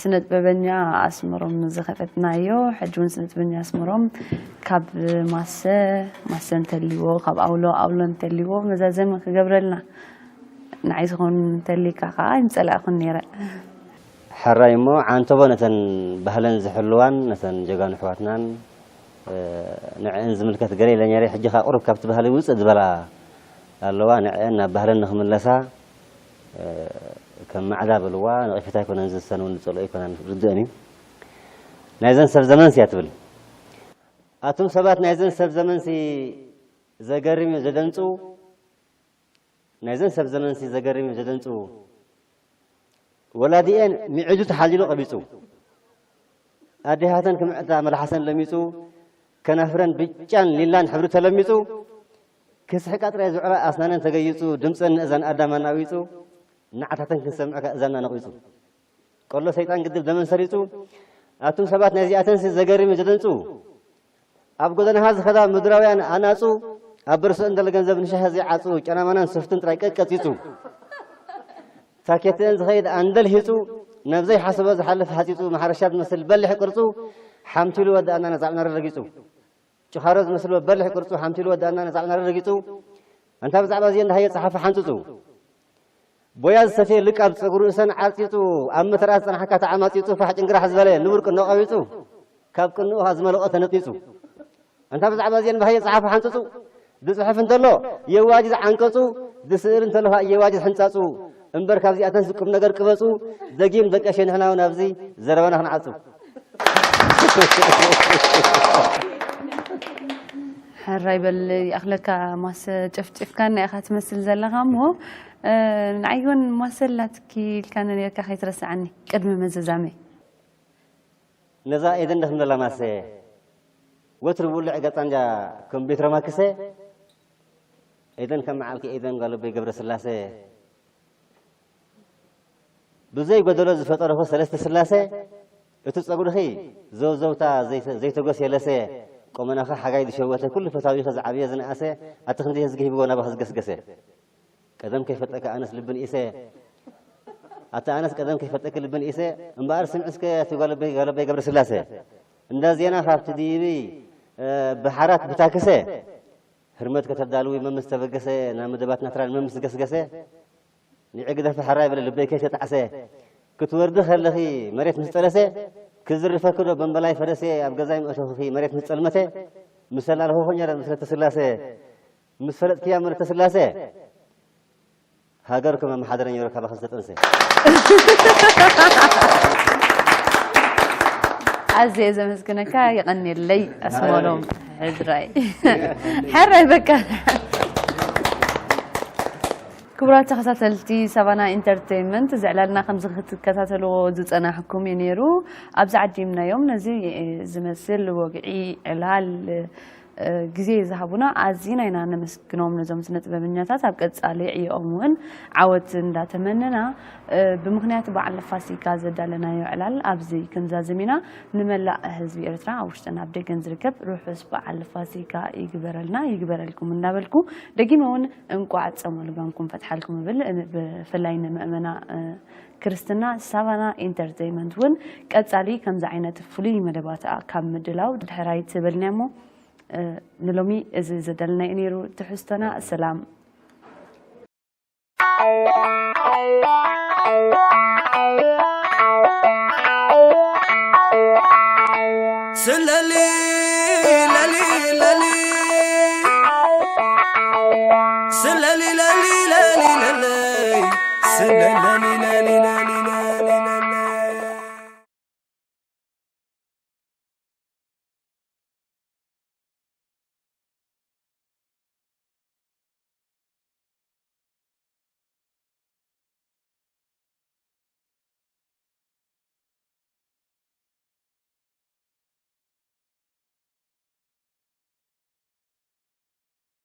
ስነጥበበኛ ኣስመሮም ዝኸፈትናዮ ሕጂ እውን ስነጥበበኛ ኣስመሮም ካብ ማሰ ማሰ እንተልዎ ካብ ኣውሎ ኣውሎ እንተልዎ መዛዘሚ ክገብረልና ንዓይ ዝኾን እንተልካ ከዓ ኣይምፀላእኩን ነይረ ሕራይ እሞ ዓንተቦ ነተን ባህለን ዝሕልዋን ነተን ጀጋኑ ኣሕዋትናን ንዕእን ዝምልከት ገለ ኢለ ነይረ ሕጂ ከዓ ቁሩብ ካብቲ ባህሊ ውፅእ ዝበላ ኣለዋ ንዕእን ናብ ባህለን ንክምለሳ ከም ማዕዳ በልዋ ነቒፈት ኣይኮነን ዝስተን እውን ዝፀልኦ ኣይኮነን ርድእን እዩ ናይዘን ሰብ ዘመንስ እያ ትብል ኣቱም ሰባት ናይዘን ሰብ ዘመንሲ ዘገርም እዩ ዘደንፅው ናይዘን ሰብ ዘመንሲ ዘገርም እዩ ዘደንፅው ወላዲኤን ሚዕዱ ተሓሊሉ ቀቢፁ ኣዴታተን ክምዕታ መልሓሰን ለሚፁ ከናፍረን ብጫን ሊላን ሕብሪ ተለሚፁ ክስሕቃ ጥራይ ዝውዕላ ኣስናነን ተገይፁ ድምፀን ንእዛን ኣዳም ኣናዊፁ ንዓታተን ክንሰምዕ ከኣ እዛንና ነቒፁ ቆሎ ሰይጣን ግድብ ደመን ሰሪፁ ኣቱም ሰባት ናይዚኣተንሲ ዘገርም እዩ ዘደንፁ ኣብ ጎደናኻ ዝኸዳ ምድራውያን ኣናፁ ኣብ በርሶ እንደለ ገንዘብ ንሻሂ ዘይዓፁ ጨናማናን ሶፍትን ጥራይ ቀቀፂፁ ታኬትአን ዝኸይድ ኣንደል ሂፁ ናብ ዘይሓሰቦ ዝሓልፍ ሃፂፁ ማሕረሻ ዝመስል በሊሕ ቅርፁ ሓምቲሉ ወዲ ኣናነ ዛዕብናረ ረጊፁ ጭኻሮ ዝመስል በሊሕ ቅርፁ ሓምቲሉ ወዲ ኣናነ ዛዕብናረ ረጊፁ ኣንታ ብዛዕባ እዚ እንዳሃየ ፀሓፊ ሓንፅፁ ቦያ ዝሰፍየ ልቃብ ፀጉሪ ርእሰን ዓርፂፁ ኣብ መተርኣ ዝፀናሕካ ተዓማፂፁ ፋሕ ጭንግራሕ ዝበለ ንቡር ቅኖ ቀቢፁ ካብ ቅንኡ ዝመለቆ ተነጢፁ ኣንታ ብዛዕባ እዚአን ባህየ ፀሓፊ ሓንፅፁ ዝፅሕፍ እንተሎ የዋጅዝ ዓንቀፁ ዝስእል እንተሎ የዋጅዝ ሕንፃፁ እምበር ካብዚኣተን ዝቁም ነገር ቅበፁ ደጊም ደቀሸ ንሕና እውን ኣብዚ ዘረባና ክንዓፁ ሕራይ በል ይኣኽለካ። ማሰ ጨፍጭፍካና ኢኻ ትመስል ዘለኻ እሞ፣ እ፣ ንዓይ እውን ማሰ ኣላትኪ ኢልካኒ ነርካ፣ ከይትረስዓኒ ቅድሚ ምዝዛመይ። ነዛ ኤደን ደኽም ዘላ ማሰ፣ ወትሩ ብውልዕ ገጻ እንጃ ከም ቤትሮ ማክሰ፣ ኤደን ከም መዓልኪ ኤደን ጓል ኣቦይ ገብረስላሴ፣ ብዘይ ጎደሎ ዝፈጠረኹ ሰለስተ ስላሴ፣ እቲ ጸጉርኺ ዘውዘውታ ዘይተ-፣ ዘይተጎስየ ለሰ፣ ቆመናኺ ሓጋይ ዝሸወተ፣ ኩሉ ፈታዊኺ ዝዓብየ ዝነኣሰ፣ ኣቲ ክንደይ ህዝጊ ሂብዎ ናባኺ ዝገስገሰ። ቀደም ከይፈጠኪ ኣነስ ልቢ ንኢሰ፣ ኣቲ ኣነስ ቀደም ከይፈጠኪ ልቢ ንኢሰ፣ እምበኣር ስምዒ እስከ ኣቲ ጓለበይ፣ ጓለበይ ገብረስላሴ፣ እንዳ ዜና ካብቲ ዲቢ፣ እ፣ ብሓራት ብታክሰ፣ ህርመት ከተዳልዊ መምስ ተበገሰ፣ ናብ መደባት ናትራን መምስ ገስገሰ፣ ንዒ ግደፊ ሕራይ በለ ልበይ ከይተጣዕሰ፣ ክትወርዲ ከለኺ መሬት ምስ ጠለሰ፣ ክዝርፈኪ ዶ በምበላይ ፈረሰ፣ ኣብ ገዛይ መእተኹኺ መሬት ምስ ጸልመተ፣ ምስ ኣላለኹ ኮኛ ዶ ምስለተ ስላሰ፣ ምስ ፈለጥክያ ምረተ ስላሰ፣ ሃገርኩም ኣመሓደረ ነይሩ ካባኺ ዝተጠንሰ። ኣዝየ ዘመስግነካ፣ የቐንየለይ ኣስመሮም ሕድራይ። ሕራይ በቃ። ክቡራት ተኸታተልቲ ሳቫና ኢንተርቴይንመንት፣ እዚ ዕላልና ከምዚ ክትከታተልዎ ዝጸናሕኩም እዩ ነይሩ። ኣብዚ ዓዲምናዮም ነዚ ዝመስል ወግዒ ዕላል፣ እ፣ ግዜ ዝሃቡና ኣዚና ኢና ነመስግኖም ነዞም ስነ ጥበበኛታት። ኣብ ቀጻሊ ዕዮኦም እውን ዓወት እንዳተመነና፣ እ፣ ብምኽንያት በዓል ፋሲካ ዘዳለናዮ ዕላል ኣብዚ ክንዛዝም ኢና። ንመላእ ህዝቢ ኤርትራ ኣብ ውሽጥን ኣብ ደገን ዝርከብ ርሑስ በዓል ፋሲካ ይግበረልና፣ ይግበረልኩም እንዳበልኩ፣ ደጊመ እውን እንቋዕ ጾመ ልጓምኩም ፈትሓልኩም እብል። ን-፣ ብፍላይ ንምእመና፣ እ፣ ክርስትና ሳቫና ኢንተርቴይንመንት እውን ቀጻሊ ከምዚ ዓይነት ፍሉይ መደባት ካብ ምድላው ድሕር ኣይትበልና እሞ፣ እ፣ ንሎሚ እዚ ዘዳለናዮ ነይሩ ትሕዝቶና። ሰላም። ስለሊ ለሊ ለሊ ስለሊ ለሊ ለሊ ለሊ ስለሊ ለሊ